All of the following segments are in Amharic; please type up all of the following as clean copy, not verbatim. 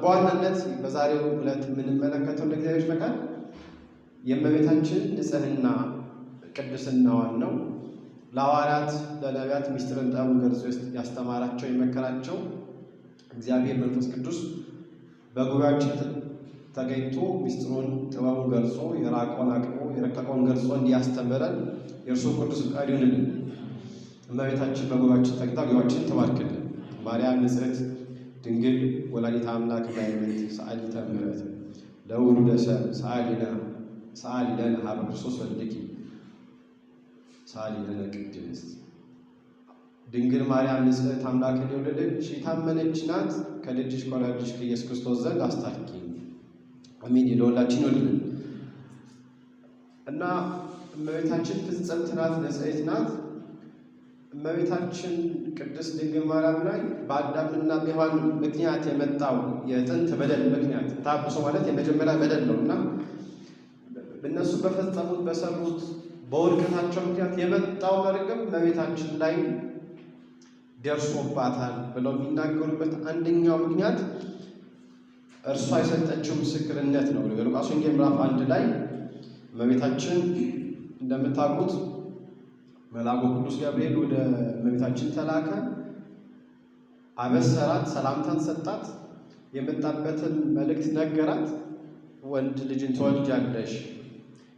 በዋናነት በዛሬው ዕለት የምንመለከተው እንደ እግዚአብሔር ፈቃድ የእመቤታችን ንጽሕና ቅድስናዋን ነው። ለሐዋርያት ለነቢያት ምስጢርን ጥበቡን ገልጾ ያስተማራቸው የመከራቸው እግዚአብሔር መንፈስ ቅዱስ በጉባኤያችን ተገኝቶ ምስጢሩን ጥበቡን ገልጾ የራቀውን አቅሞ የረቀቀውን ገልጾ እንዲያስተምረን የእርሱ ቅዱስ ፈቃድ ይሁንልን። እመቤታችን በጉባኤያችን ተገኝታ ጉባኤያችንን ትባርክልን። ማርያም ንጽሕት ድንግል ወላዲተ አምላክ ባይምንት ሰአሊተ ምሕረት ለውሉደ ሰብእ ሰአሊ ለነ ሀበ ክርስቶስ ወልድኪ ሰአሊ ለነ ቅድስት። ድንግል ማርያም ንጽሕት አምላክን የወለደች የታመነች ናት። ከልጅሽ ከወላጅሽ ከኢየሱስ ክርስቶስ ዘንድ አስታርቂ። አሜን። ለሁላችን ይሁንልን እና እመቤታችን ፍጽምት ናት፣ ንጽሕት ናት። እመቤታችን ቅድስት ድንግል ማርያም ላይ በአዳምና በሔዋን ምክንያት የመጣው የጥንት በደል ምክንያት ታብሶ ማለት የመጀመሪያ በደል ነው እና እነሱ በፈጸሙት በሰሩት በውድቀታቸው ምክንያት የመጣው መርገም እመቤታችን ላይ ደርሶባታል ብለው የሚናገሩበት አንደኛው ምክንያት እርሷ የሰጠችው ምስክርነት ነው። የሉቃስ ወንጌል ምዕራፍ 1 ላይ እመቤታችን እንደምታውቁት መልአኩ ቅዱስ ገብርኤል ወደ እመቤታችን ተላከ፣ አበሰራት፣ ሰላምታን ሰጣት፣ የመጣበትን መልእክት ነገራት። ወንድ ልጅን ትወልጃለሽ፣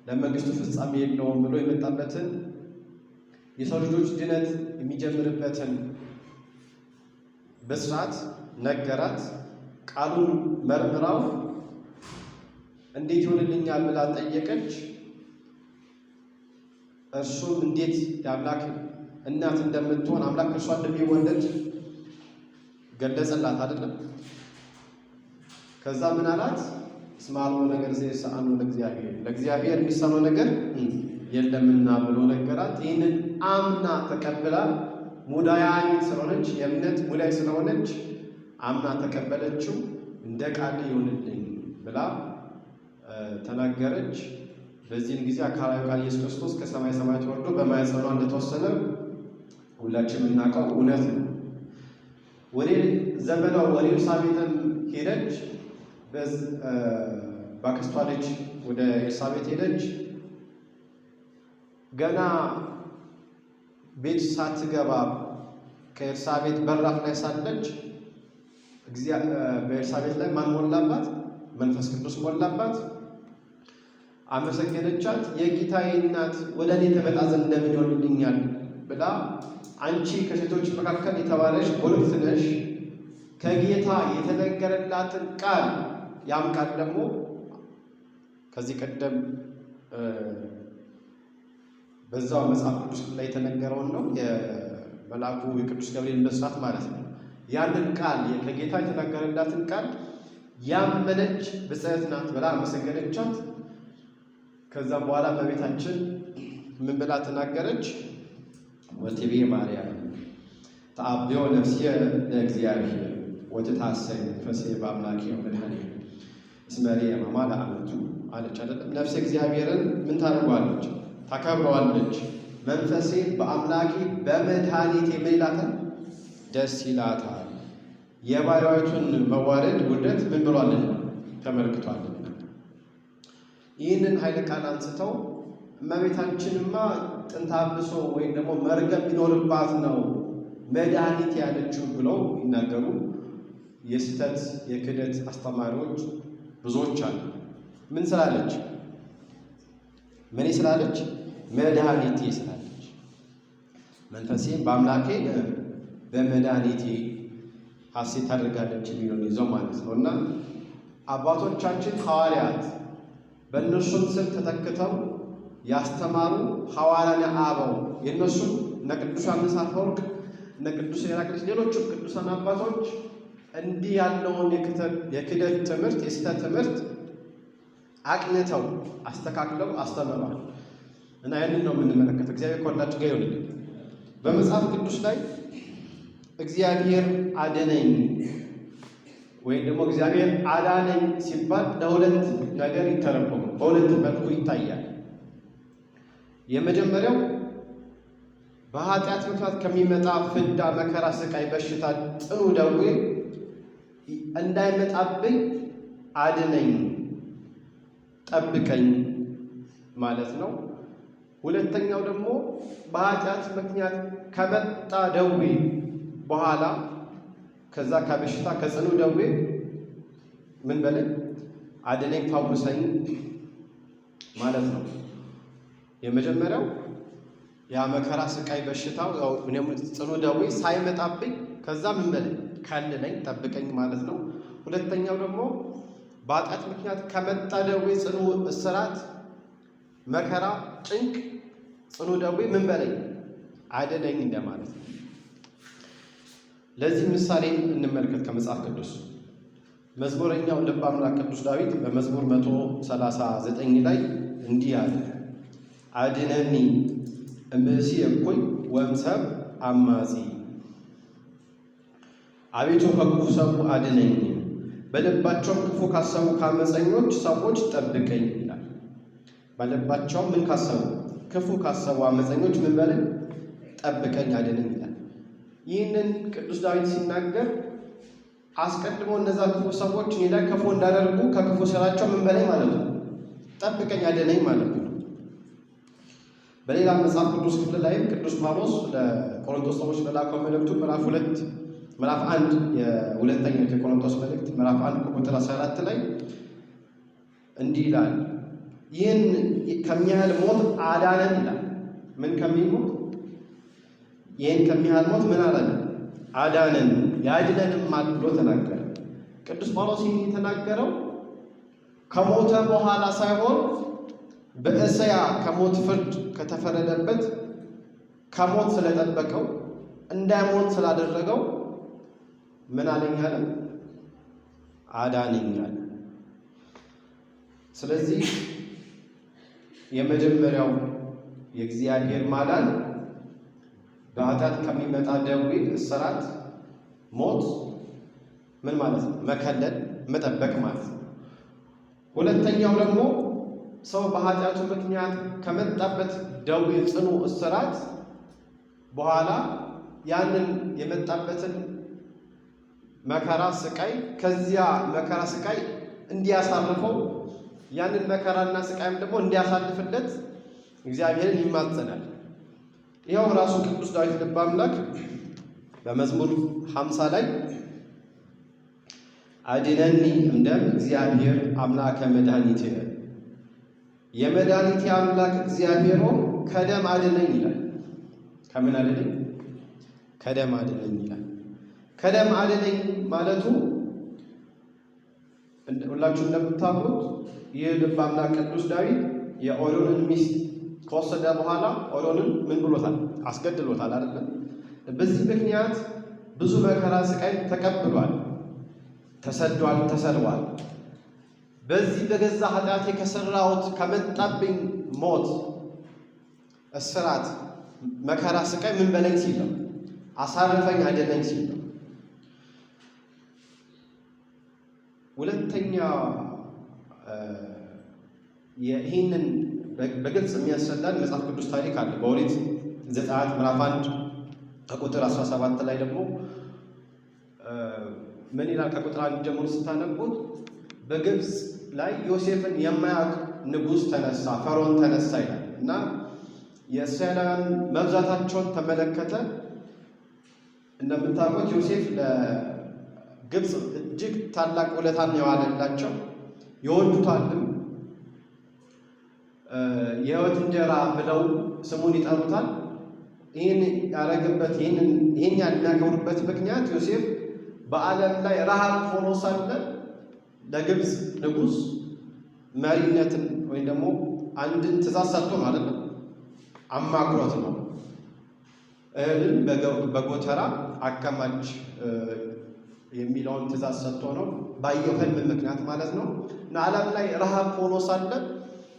ለመንግስቱ ፍጻሜ የለውም ብሎ የመጣበትን የሰው ልጆች ድነት የሚጀምርበትን ብስራት ነገራት። ቃሉን መርምራው እንዴት ይሆንልኛል ብላ ጠየቀች። እርሱም እንዴት የአምላክ እናት እንደምትሆን አምላክ እርሷ እንደሚወለድ ገለጸላት። አይደለም? ከዛ ምን አላት? እስመ አልቦ ነገር ዘይሰአኖ ለእግዚአብሔር፣ ለእግዚአብሔር የሚሳነው ነገር የለምና ብሎ ነገራት። ይህንን አምና ተቀብላ ሙዳያዊት ስለሆነች የእምነት ሙዳይ ስለሆነች አምና ተቀበለችው። እንደ ቃል ይሁንልኝ ብላ ተናገረች። በዚህም ጊዜ አካላዊ ቃል ኢየሱስ ክርስቶስ ከሰማይ ሰማያት ወርዶ በማኅፀኗ እንደተወሰነ ሁላችንም የምናውቀው እውነት ነው። ወደ ዘመዷ ወደ ኤልሳቤጥም ሄደች። በአክስቷ ልጅ ወደ ኤልሳቤጥ ሄደች። ገና ቤት ሳትገባ ከኤልሳቤጥ በራፍ ላይ ሳለች በኤልሳቤጥ ላይ ማን ሞላባት? መንፈስ ቅዱስ ሞላባት። አመሰገነቻት። የጌታዬ እናት ወደ እኔ ትመጣ ዘንድ እንደምን ይሆንልኛል ብላ፣ አንቺ ከሴቶች መካከል የተባረክሽ ቡርክት ነሽ፣ ከጌታ የተነገረላትን ቃል፣ ያም ቃል ደግሞ ከዚህ ቀደም በዛው መጽሐፍ ቅዱስ ላይ የተነገረውን ነው፣ የመልአኩ የቅዱስ ገብርኤል ብስራት ማለት ነው። ያንን ቃል ከጌታ የተነገረላትን ቃል ያመነች ብፅዕት ናት ብላ አመሰገነቻት። ከዛም በኋላ እመቤታችን ምን ብላ ተናገረች? ወትቤ ማርያም ተአብዮ ነፍስየ ለእግዚአብሔር ወትታሰይ መንፈሴ በአምላኬ ወመድኃኒየ እስመ ርእየ ሕማማ ለአመቱ አለች። አይደለም? ነፍሴ እግዚአብሔርን ምን ታደርገዋለች? ታከብረዋለች። መንፈሴ በአምላኬ በመድኃኒቴ ምን ይላታል? ደስ ይላታል። የባሪያዎቹን መዋረድ ውርደት ምን ብሏልና? ተመልክቷልና። ይህንን ኃይለ ቃል አንስተው እመቤታችንማ ጥንተ አብሶ ወይም ደግሞ መርገም ቢኖርባት ነው መድኃኒት ያለችው ብለው ይናገሩ የስህተት የክህደት አስተማሪዎች ብዙዎች አሉ። ምን ስላለች? ምን ስላለች? መድኃኒቴ ስላለች። መንፈሴ በአምላኬ በመድኃኒቴ ሐሴት ታደርጋለች የሚለውን ይዘው ማለት ነው። እና አባቶቻችን ሐዋርያት በእነሱም ስም ተተክተው ያስተማሩ ሐዋርያነ አበው የእነሱም እነ ቅዱስ ዮሐንስ አፈወርቅ፣ እነ ቅዱስ ሄራቅሊስ፣ ሌሎቹም ቅዱሳን አባቶች እንዲህ ያለውን የክህደት ትምህርት የስህተት ትምህርት አቅንተው አስተካክለው አስተምረዋል። እና ያንን ነው የምንመለከተው። እግዚአብሔር ከሁላችን ጋር ይሁንልን። በመጽሐፍ ቅዱስ ላይ እግዚአብሔር አደነኝ ወይም ደግሞ እግዚአብሔር አዳነኝ ሲባል ለሁለት ነገር ይተረጎማል፣ በሁለት መልኩ ይታያል። የመጀመሪያው በኃጢአት ምክንያት ከሚመጣ ፍዳ፣ መከራ፣ ስቃይ፣ በሽታ፣ ጽኑ ደዌ እንዳይመጣብኝ አድነኝ፣ ጠብቀኝ ማለት ነው። ሁለተኛው ደግሞ በኃጢአት ምክንያት ከመጣ ደዌ በኋላ ከዛ ከበሽታ ከጽኑ ደዌ ምን በለኝ አድነኝ፣ ፈውሰኝ ማለት ነው። የመጀመሪያው ያ መከራ ስቃይ በሽታው ጽኑ ደዌ ሳይመጣብኝ ከዛ ምን በለኝ ከልለኝ፣ ጠብቀኝ ማለት ነው። ሁለተኛው ደግሞ በኃጢአት ምክንያት ከመጣ ደዌ ጽኑ እስራት፣ መከራ፣ ጭንቅ፣ ጽኑ ደዌ ምን በለኝ አድነኝ እንደማለት ነው። ለዚህ ምሳሌ እንመልከት ከመጽሐፍ ቅዱስ። መዝሙረኛው ልበ አምላክ ቅዱስ ዳዊት በመዝሙር 139 ላይ እንዲህ አለ፣ አድነኒ እምእሲ እኩይ ወእምሰብ አማጺ። አቤቱ ከክፉ ሰው አድነኝ፣ በልባቸውም ክፉ ካሰቡ ከአመፀኞች ሰዎች ጠብቀኝ ይላል። በልባቸውም ምን ካሰቡ? ክፉ ካሰቡ አመፀኞች ምን በለኝ? ጠብቀኝ፣ አድነኝ ይላል። ይህንን ቅዱስ ዳዊት ሲናገር አስቀድሞ እነዛ ክፉ ሰዎች እኔ ላይ ክፉ እንዳደርጉ ከክፉ ስራቸው ምን በለኝ ማለት ነው፣ ጠብቀኝ፣ አድነኝ ማለት ነው። በሌላ መጽሐፍ ቅዱስ ክፍል ላይም ቅዱስ ጳውሎስ ለቆሮንቶስ ሰዎች በላከው መልእክቱ ምዕራፍ 2 ምዕራፍ 1 የሁለተኛው የቆሮንቶስ መልእክት ምዕራፍ 1 ቁጥር 14 ላይ እንዲህ ይላል፣ ይህን ከሚያህል ሞት አዳነን ይላል። ምን ከሚል ሞት? ይህን ከሚያህል ሞት ምን አለን? አዳነን፣ ያድነንማል ብሎ ተናገረ። ቅዱስ ጳውሎስ ይህን የተናገረው ከሞተ በኋላ ሳይሆን በእስያ ከሞት ፍርድ ከተፈረደበት ከሞት ስለጠበቀው እንዳይሞት ስላደረገው ምን አለኝ አለ? አዳነኝ አለ። ስለዚህ የመጀመሪያው የእግዚአብሔር ማዳን በኃጢአት ከሚመጣ ደዌ፣ እስራት፣ ሞት ምን ማለት ነው? መከለል፣ መጠበቅ ማለት ነው። ሁለተኛው ደግሞ ሰው በኃጢአቱ ምክንያት ከመጣበት ደዌ፣ ጽኑ እስራት በኋላ ያንን የመጣበትን መከራ ስቃይ ከዚያ መከራ ስቃይ እንዲያሳርፈው ያንን መከራና ስቃይም ደግሞ እንዲያሳልፍለት እግዚአብሔርን ይማጸናል። ይኸው ራሱ ቅዱስ ዳዊት ልበ አምላክ በመዝሙር 50 ላይ አድነኒ እምደም እግዚአብሔር አምላከ መድኃኒቴ፣ የመድኃኒቴ አምላክ እግዚአብሔር ከደም አድነኝ ይላል። ከምን አድነኝ? ከደም አድነኝ ይላል። ከደም አድነኝ ማለቱ ሁላችሁ እንደምታውቁት ይህ ልበ አምላክ ቅዱስ ዳዊት የኦርዮንን ሚስት ከወሰደ በኋላ ኦርዮንን ምን ብሎታል? አስገድሎታል አይደለም? በዚህ ምክንያት ብዙ መከራ ስቃይ ተቀብሏል፣ ተሰዷል፣ ተሰድቧል። በዚህ በገዛ ኃጢአቴ ከሰራሁት ከመጣብኝ ሞት፣ እስራት፣ መከራ ስቃይ ምን በለኝ ሲል ነው፣ አሳርፈኝ፣ አድነኝ ሲል ነው። ሁለተኛ ይህንን በግልጽ የሚያስረዳን መጽሐፍ ቅዱስ ታሪክ አለ። በኦሪት ዘጸአት ምዕራፍ 1 ከቁጥር 17 ላይ ደግሞ ምን ይላል? ከቁጥር 1 ጀምሮ ስታነቡት በግብፅ ላይ ዮሴፍን የማያውቅ ንጉሥ ተነሳ፣ ፈርዖን ተነሳ ይላል እና የእስራኤላውያን መብዛታቸውን ተመለከተ። እንደምታውቁት ዮሴፍ ለግብፅ እጅግ ታላቅ ውለታን የዋለላቸው ይወዱታልም፣ የሕይወት እንጀራ ብለው ስሙን ይጠሩታል። ይህን ያደረገበት ይህን የሚያከብሩበት ምክንያት ዮሴፍ በዓለም ላይ ረሃብ ሆኖ ሳለ ለግብፅ ንጉሥ መሪነትን ወይም ደግሞ አንድን ትእዛዝ ሰጥቶ ማለት ነው፣ አማክሮት ነው። እህልን በጎተራ አከማች የሚለውን ትእዛዝ ሰጥቶ ነው፣ ባየው ህልም ምክንያት ማለት ነው። እና ዓለም ላይ ረሃብ ሆኖ ሳለ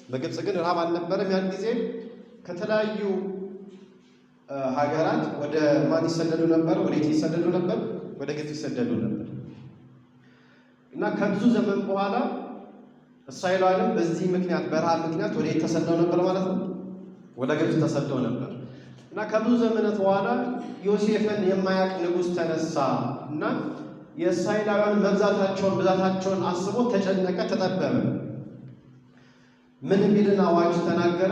በግብፅ ግን ረሃብ አልነበረም። ያን ጊዜ ከተለያዩ ሀገራት ወደ ማን ይሰደዱ ነበር? ወደ የት ይሰደዱ ነበር? ወደ ግብፅ ይሰደዱ ነበር። እና ከብዙ ዘመን በኋላ እስራኤላውያንም በዚህ ምክንያት በረሃብ ምክንያት ወደ የት ተሰደው ነበር ማለት ነው? ወደ ግብፅ ተሰደው ነበር። እና ከብዙ ዘመናት በኋላ ዮሴፍን የማያውቅ ንጉሥ ተነሳ እና የእስራኤላውያን መብዛታቸውን ብዛታቸውን አስቦ ተጨነቀ፣ ተጠበበ። ምን የሚልን አዋጅ ተናገረ?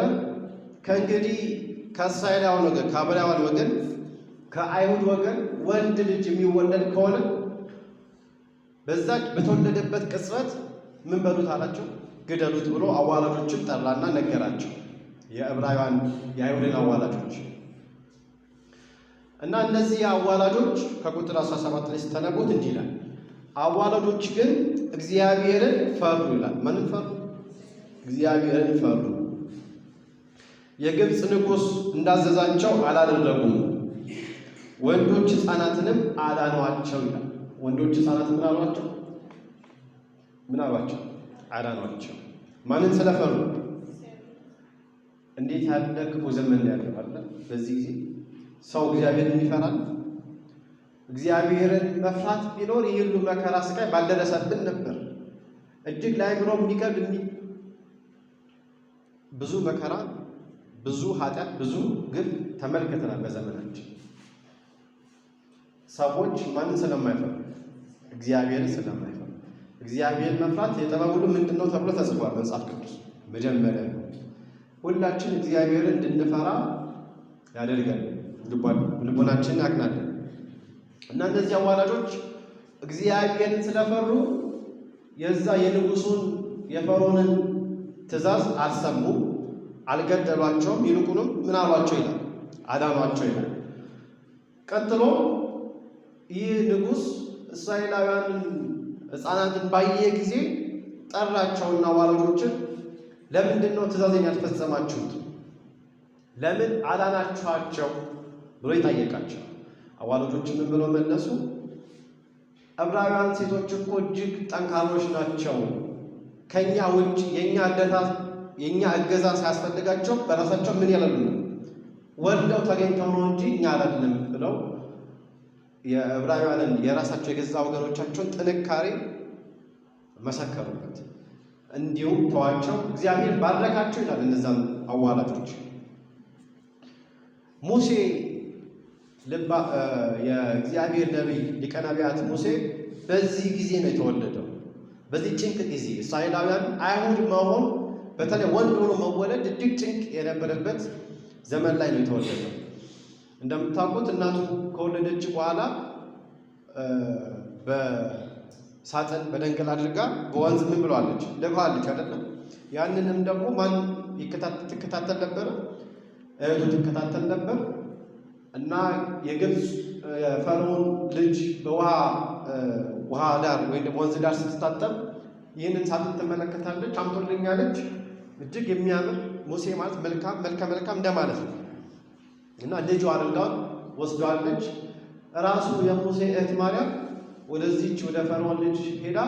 ከእንግዲህ ከእስራኤላውያን ወገን፣ ከዕብራውያን ወገን፣ ከአይሁድ ወገን ወንድ ልጅ የሚወለድ ከሆነ በዛች በተወለደበት ቅጽበት ምን በሉት አላቸው? ግደሉት ብሎ አዋላጆችን ጠራና ነገራቸው። የዕብራውያን የአይሁድን አዋላጆች። እና እነዚህ አዋላጆች ከቁጥር 17 ላይ ስተነቡት እንዲህ ይላል። አዋላጆች ግን እግዚአብሔርን ፈሩ ይላል። ማንን ፈሩ? እግዚአብሔርን ፈሩ። የግብፅ ንጉሥ እንዳዘዛቸው አላደረጉም። ወንዶች ሕፃናትንም አዳኗቸው ይላል። ወንዶች ሕፃናት ምን አሏቸው? ምን አሏቸው? አዳኗቸው። ማንን ስለፈሩ? እንዴት ያለ ክፉ ዘመን ያለው አለ። በዚህ ጊዜ ሰው እግዚአብሔርን ይፈራል። እግዚአብሔርን መፍራት ቢኖር ይህ ሁሉ መከራ ስቃይ ባልደረሰብን ነበር። እጅግ ለአእምሮ የሚከብድ ብዙ መከራ፣ ብዙ ኃጢአት፣ ብዙ ግፍ ተመልክተናል በዘመናችን። ሰዎች ማንን ስለማይፈሩ? እግዚአብሔርን ስለማይፈሩ። እግዚአብሔርን መፍራት የጥበብ ሁሉ ምንድን ነው ተብሎ ተጽፏል መጽሐፍ ቅዱስ። መጀመሪያ ነው። ሁላችን እግዚአብሔርን እንድንፈራ ያደርጋል። ልቦናችንን ያቅናለን። እና እነዚህ አዋላጆች እግዚአብሔርን ስለፈሩ የዛ የንጉሱን የፈርዖንን ትእዛዝ አልሰሙም፣ አልገደሏቸውም። ይልቁንም ምን አሏቸው ይላል? አዳኗቸው ይላል። ቀጥሎ ይህ ንጉሥ እስራኤላውያንን ሕፃናትን ባየ ጊዜ ጠራቸውና አዋላጆችን ለምንድን ነው ትእዛዜን ያልፈጸማችሁት? ለምን አዳናችኋቸው ብሎ ይጠየቃቸው። አዋላጆች ምን ብለው መለሱ? ዕብራውያን ሴቶች እኮ እጅግ ጠንካሮች ናቸው። ከኛ ውጭ የኛ እርዳታ የኛ እገዛ ሳያስፈልጋቸው በራሳቸው ምን ያላሉ ነው ወልደው ተገኝተው ነው እንጂ እኛ አላልንም ብለው የዕብራውያንን የራሳቸው የገዛ ወገኖቻቸውን ጥንካሬ መሰከሩበት። እንዲሁም ተዋቸው፣ እግዚአብሔር ባረካቸው ይላል እነዛን አዋላጆች። ሙሴ የእግዚአብሔር ነቢይ ሊቀ ነቢያት ሙሴ በዚህ ጊዜ ነው የተወለደው። በዚህ ጭንቅ ጊዜ እስራኤላውያን አይሁድ መሆን በተለይ ወንድ ሆኖ መወለድ እጅግ ጭንቅ የነበረበት ዘመን ላይ ነው የተወለደው። እንደምታውቁት እናቱ ከወለደች በኋላ በሳጥን በደንገል አድርጋ በወንዝ ምን ብለዋለች? ልከዋለች አይደለም? ያንንም ደግሞ ማን ትከታተል ነበረ? እህቱ ትከታተል ነበር። እና የግብፅ የፈርዖን ልጅ በውሃ ውሃ ዳር ወይም ደግሞ ወንዝ ዳር ስትታጠብ ይህንን ሳጥን ትመለከታለች። አምጦልኛለች። እጅግ የሚያምር ሙሴ ማለት መልካም መልከ መልካም እንደማለት ነው። እና ልጇ አድርጋውን ወስደዋለች። ራሱ የሙሴ እህት ማርያም ወደዚች ወደ ፈርዖን ልጅ ሄዳ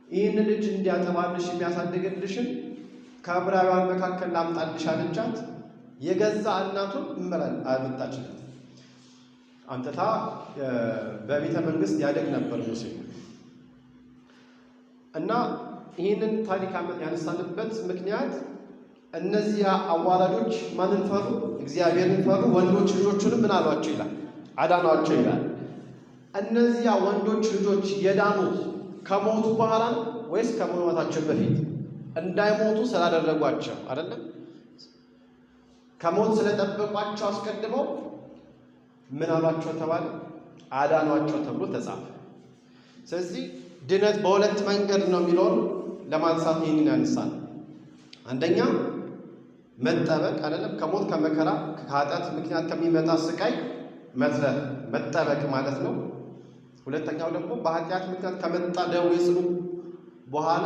ይህን ልጅ እንዲያጠባልሽ የሚያሳድግልሽን ከዕብራውያን መካከል ላምጣልሽ አለቻት። የገዛ እናቱን እመራል አመጣችለት። አምጥታ በቤተ መንግስት ያደግ ነበር ሙሴ። እና ይህንን ታሪክ ያነሳንበት ምክንያት እነዚያ አዋላጆች ማንን ፈሩ? እግዚአብሔርን ፈሩ። ወንዶች ልጆቹንም ምን አሏቸው ይላል? አዳኗቸው ይላል። እነዚያ ወንዶች ልጆች የዳኑት ከሞቱ በኋላ ነው ወይስ ከመሞታቸው በፊት? እንዳይሞቱ ስላደረጓቸው አይደለም? ከሞት ስለጠበቋቸው አስቀድመው ምን አሏቸው ተባለ? አዳኗቸው ተብሎ ተጻፈ። ስለዚህ ድነት በሁለት መንገድ ነው የሚለውን ለማንሳት ይህንን ያነሳል። አንደኛ መጠበቅ አይደለም፣ ከሞት ከመከራ ከኃጢአት ምክንያት ከሚመጣ ስቃይ መትረፍ መጠበቅ ማለት ነው። ሁለተኛው ደግሞ በኃጢአት ምክንያት ከመጣ ደዌ ጽኑ በኋላ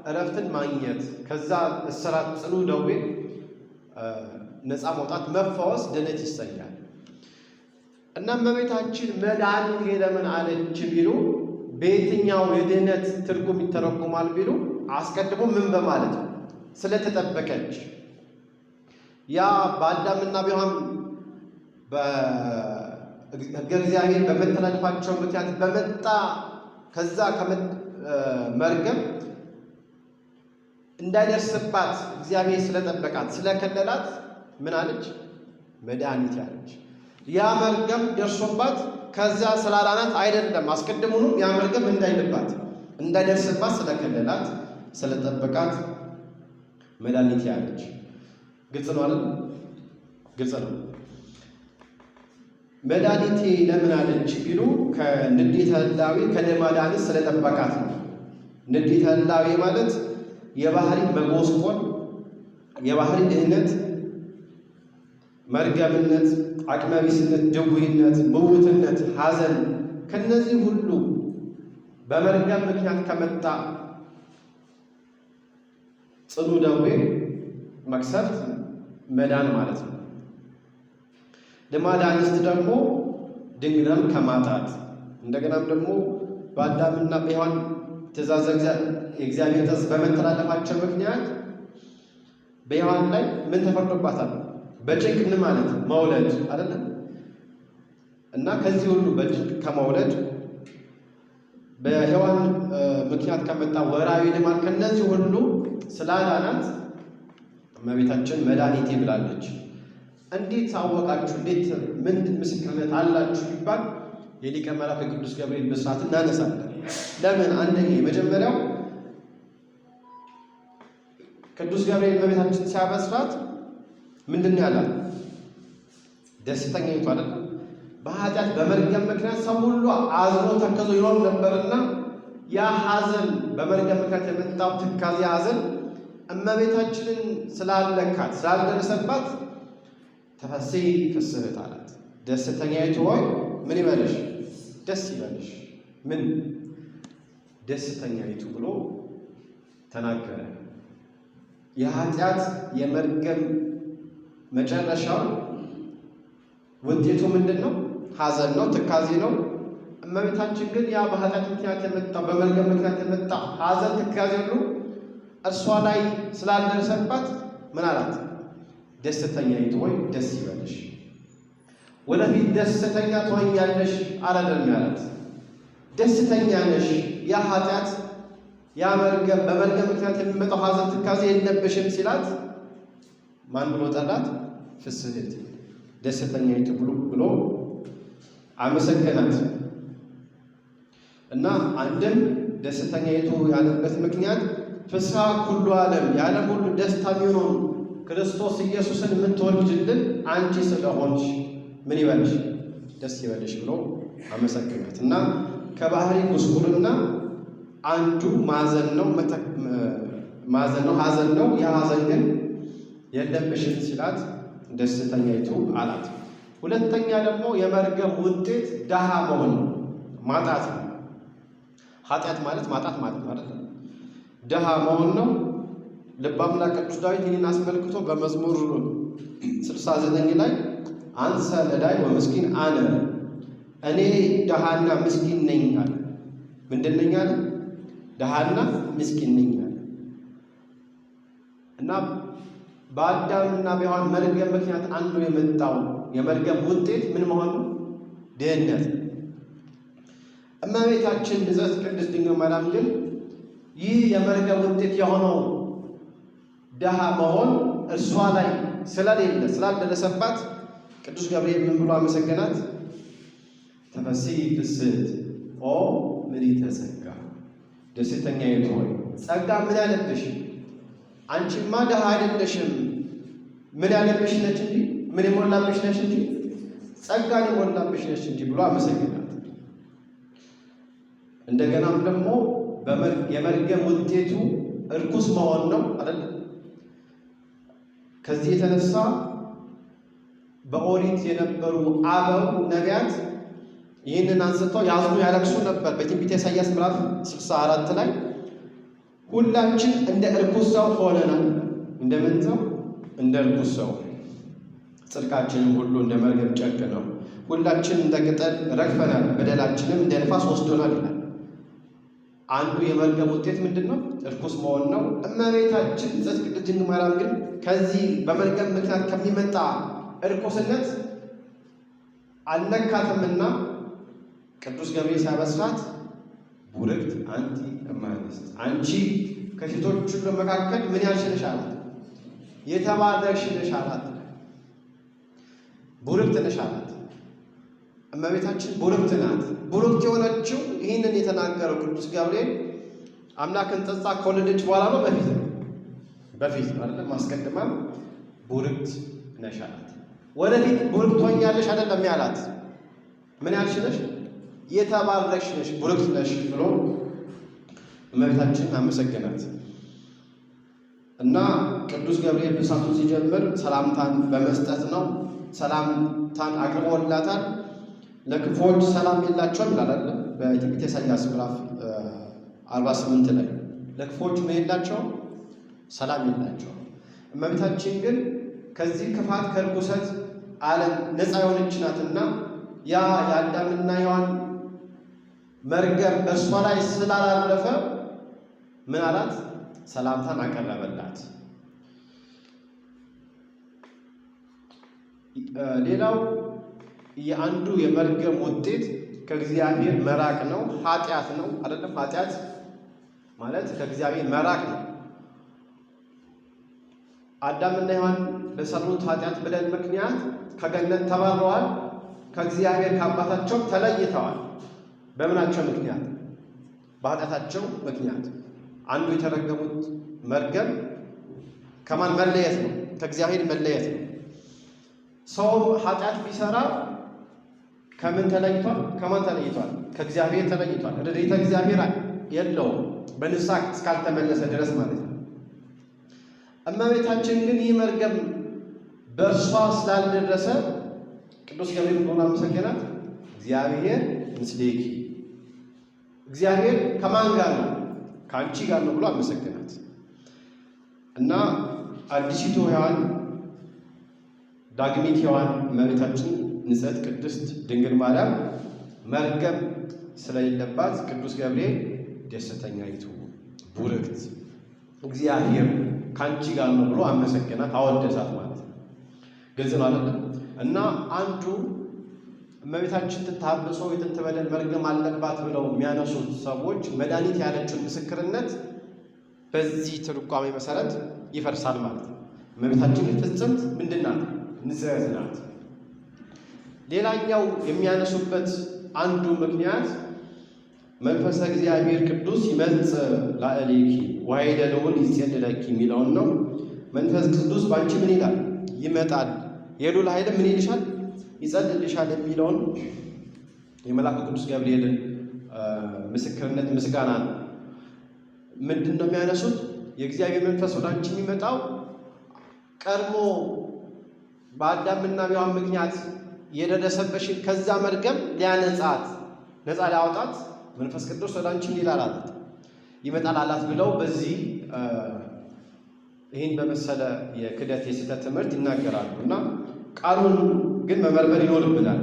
እረፍትን ማግኘት፣ ከዛ እስራት ጽኑ ደዌ ነፃ መውጣት መፈወስ ድነት ይሰኛል። እና እመቤታችን መድኃኒቴ ለምን አለች ቢሉ በየትኛው የድህነት ትርጉም ይተረጎማል ቢሉ አስቀድሞ ምን በማለት ነው? ስለተጠበቀች። ያ በአዳምና በሔዋን በሕገ እግዚአብሔር በመተላለፋቸው ምክንያት በመጣ ከዛ መርገም እንዳይደርስባት እግዚአብሔር ስለጠበቃት ስለከለላት ምን አለች? መድኃኒቴ አለች። ያ መርገም ደርሶባት ከዛ ስላዳናት አይደለም። አስቀድሞውኑ ያ መርገም እንዳይልባት እንዳይደርስባት ስለከለላት ስለጠበቃት መድኃኒቴ አለች። ግልጽ ነው አይደል? ግልጽ ነው። መድኃኒቴ ለምን አለች ቢሉ ከንዴተ ህላዌ ከልማደ አንስት ስለጠበቃት ነው። ንዴተ ህላዌ ማለት የባህሪ መጎስቆል፣ የባህሪ ድህነት፣ መርገምነት፣ አቅመቢስነት፣ ድውይነት፣ ምውትነት፣ ሐዘን ከነዚህ ሁሉ በመርገም ምክንያት ከመጣ ጽኑ ደዌ መቅሰፍት መዳን ማለት ነው። ልማደ አንስት ደግሞ ድንግልናን ከማጣት እንደገናም ደግሞ በአዳምና በሔዋን ትእዛዝ የእግዚአብሔር ትእዛዝ በመተላለፋቸው ምክንያት በሔዋን ላይ ምን ተፈርዶባታል? በጭንቅ ምን ማለት መውለድ አይደለም እና ከዚህ ሁሉ በጭንቅ ከመውለድ በሔዋን ምክንያት ከመጣ ወራዊ ልማድ ከነዚህ ሁሉ ስላዳናት እመቤታችን መድኃኒቴ ብላለች። እንዴት አወቃችሁ? እንዴት ምንድን ምስክርነት አላችሁ ቢባል የሊቀ መላእክት የቅዱስ ገብርኤል ብስራት እናነሳለን። ለምን? አንደኛ የመጀመሪያው ቅዱስ ገብርኤል እመቤታችን ሲያበስራት ምንድን ነው ያላት? ደስተኛይቱ አይደለም። በኃጢአት በመርገም ምክንያት ሰው ሁሉ አዝኖ ተከዞ ይኖር ነበርና ያ ሐዘን በመርገም ምክንያት የመጣው ትካዜ ሐዘን እመቤታችንን ስላለካት ስላልደረሰባት ተፈሥሒ ፍስሕት አላት። ደስተኛይቱ ሆይ ምን ይበልሽ? ደስ ይበልሽ። ምን ደስተኛይቱ ብሎ ተናገረ። የኃጢአት የመርገም መጨረሻው ውጤቱ ምንድን ነው? ሐዘን ነው፣ ትካዜ ነው። እመቤታችን ግን ያ በኃጢአት ምክንያት የመጣው በመርገም ምክንያት የመጣው ሐዘን፣ ትካዜ ሁሉ እርሷ ላይ ስላልደረሰባት ምን አላት? ደስተኛይቱ ሆይ ደስ ይበልሽ፣ ወደፊት ደስተኛ ትሆኛለሽ አላለም ያላት። ደስተኛ ነሽ፣ ያ ኃጢአት ያ መርገም በመርገም ምክንያት የሚመጣው ሐዘን ትካዜ የለብሽም ሲላት ማን ብሎ ጠራት? ፍስሕት ደስተኛይቱ ብሎ አመሰገናት። እና አንድም ደስተኛይቱ ያለበት ምክንያት ፍስሐ ኩሉ ዓለም የዓለም ሁሉ ደስታ የሚሆነው ክርስቶስ ኢየሱስን የምትወልጅልን አንቺ ስለሆንሽ ምን ይበልሽ? ደስ ይበልሽ ብሎ አመሰግናት። እና ከባህሪ ጉስቁልና አንዱ ማዘን ነው፣ ማዘን ነው፣ ሐዘን ነው። ያ ሐዘን ግን የለብሽም ሲላት ደስተኛይቱ አላት። ሁለተኛ ደግሞ የመርገም ውጤት ድሃ መሆን ማጣት ነው። ኃጢአት ማለት ማጣት ማለት ነው አይደል? ድሃ መሆን ነው። ልበ አምላክ ቅዱስ ዳዊት ይህንን አስመልክቶ በመዝሙር 69 ላይ አንሰ ነዳይ ወምስኪን አነ፣ እኔ ድሃና ምስኪን ነኝ አለ። ምንድን ነኝ አለ? ድሃና ምስኪን ነኝ አለ። እና በአዳምና በሔዋን መርገም ምክንያት አንዱ የመጣው የመርገም ውጤት ምን መሆኑ? ድህነት። እመቤታችን ንጽሕት ቅድስት ድንግል ማርያም ግን ይህ የመርገም ውጤት የሆነው ድሃ መሆን እርሷ ላይ ስለሌለ ስላልደረሰባት ቅዱስ ገብርኤል ምን ብሎ አመሰገናት? ተፈሥሒ ፍስሕት ኦ ምልዕተ ጸጋ፣ ደስተኛይቱ ሆይ ጸጋ ምን ያለብሽ? አንቺማ ድሃ አይደለሽም። ምን ያለብሽ ነች እንጂ ምን የሞላብሽ ነች እንጂ ጸጋን የሞላብሽ ነች እንጂ ብሎ አመሰግናት። እንደገናም ደግሞ የመርገም ውጤቱ እርኩስ መሆን ነው አይደል? ከዚህ የተነሳ በኦሪት የነበሩ አበው ነቢያት ይህንን አንስተው ያዝኑ ያለቅሱ ነበር። በትንቢተ ኢሳይያስ ምዕራፍ 64 ላይ ሁላችን እንደ እርኩስ ሰው ሆነናል። እንደምን ሰው? እንደ እርኩስ ሰው። ጽድቃችንም ሁሉ እንደ መርገም ጨርቅ ነው። ሁላችን እንደ ቅጠል ረግፈናል፣ በደላችንም እንደ ንፋስ ወስዶናል ይላል። አንዱ የመርገም ውጤት ምንድን ነው? እርኩስ መሆን ነው። እመቤታችን ንጽሕት ቅድስት ድንግል ማርያም ግን ከዚህ በመርገም ምክንያት ከሚመጣ እርኩስነት አልነካትምና ቅዱስ ገብርኤል ሲያበስራት ቡርክት አንቲ እምአንስት፣ አንቺ ከሴቶች ሁሉ መካከል ምን ያልሽ ነሽ አላት፣ የተባረክሽ ነሽ አላት። ቡርክት ነሽ አላት። እመቤታችን ቡርክት ናት። ቡርክት የሆነችው ይህንን የተናገረው ቅዱስ ገብርኤል አምላክን ጸንሳ ከወለደች በኋላ ነው? በፊት ነው? በፊት ነው አይደለም? አስቀድማ ቡርክት ነሽ አላት። ወደፊት ቡርክት ትሆኛለሽ አይደለም ያላት። ምን ያልሽ ነሽ? የተባረክሽ ነሽ፣ ቡርክት ነሽ ብሎ እመቤታችንን አመሰገናት። እና ቅዱስ ገብርኤል ብሳቱን ሲጀምር ሰላምታን በመስጠት ነው። ሰላምታን አቅርቦላታል። ለክፉዎች ሰላም የላቸውም ይላል አይደል? በትንቢተ ኢሳይያስ ምዕራፍ 48 ላይ ለክፉዎች ምን የላቸውም? ሰላም የላቸውም። እመቤታችን ግን ከዚህ ክፋት ከርኩሰት ዓለም ነፃ የሆነች ናትና ያ የአዳምና ሔዋን መርገም በእሷ ላይ ስላላረፈ ምን አላት? ሰላምታን አቀረበላት። ሌላው የአንዱ የመርገም ውጤት ከእግዚአብሔር መራቅ ነው፣ ኃጢአት ነው አይደለም? ኃጢአት ማለት ከእግዚአብሔር መራቅ ነው። አዳምና ሔዋን በሰሩት ኃጢአት በደል ምክንያት ከገነት ተባረዋል። ከእግዚአብሔር ከአባታቸው ተለይተዋል። በምናቸው ምክንያት? በኃጢአታቸው ምክንያት። አንዱ የተረገሙት መርገም ከማን መለየት ነው? ከእግዚአብሔር መለየት ነው። ሰው ኃጢአት ቢሰራ ከምን ተለይቷል? ከማን ተለይቷል? ከእግዚአብሔር ተለይቷል። ረድኤተ እግዚአብሔር የለውም በንስሐ እስካልተመለሰ ድረስ ማለት ነው። እመቤታችን ግን ይህ መርገም በእርሷ ስላልደረሰ ቅዱስ ገብርኤል ብሎ አመሰገናት። እግዚአብሔር ምስሌኪ፣ እግዚአብሔር ከማን ጋር ነው? ከአንቺ ጋር ነው ብሎ አመሰገናት። እና አዲሲቱ ሔዋን ዳግሚት ሔዋን እመቤታችን ንጽሕት ቅድስት ድንግል ማርያም መርገም ስለሌለባት ቅዱስ ገብርኤል ደስተኛይቱ ቡርክት እግዚአብሔር ከአንቺ ጋር ነው ብሎ አመሰገናት፣ አወደሳት ማለት ነው። ግልጽ ነው አይደለም? እና አንዱ እመቤታችን ትታብሶ የጥንት በደል መርገም አለባት ብለው የሚያነሱት ሰዎች መድኃኒት ያለችውን ምስክርነት በዚህ ትርጓሜ መሰረት ይፈርሳል ማለት ነው። እመቤታችን ፍጽምት ምንድን ናት? ንጽሕት ናት። ሌላኛው የሚያነሱበት አንዱ ምክንያት መንፈሰ እግዚአብሔር ቅዱስ ይመጽእ ላዕሌኪ ወኃይለ ልዑል ይጼልለኪ የሚለውን ነው። መንፈስ ቅዱስ በአንቺ ምን ይላል? ይመጣል፣ የልዑል ኃይል ምን ይልሻል? ይጸልልሻል የሚለውን የመልአኩ ቅዱስ ገብርኤልን ምስክርነት ምስጋና ነው። ምንድን ነው የሚያነሱት? የእግዚአብሔር መንፈስ ወደ አንቺ የሚመጣው ቀድሞ በአዳምና ሔዋን ምክንያት የደረሰበሽን ከዛ መርገም ሊያነጻት ነፃ ሊያወጣት መንፈስ ቅዱስ ወደ አንቺ ምን ይላል አላት ይመጣል አላት ብለው በዚህ ይህን በመሰለ የክደት የስህተት ትምህርት ይናገራሉ። እና ቃሉን ግን መመርመር ይኖርብናል።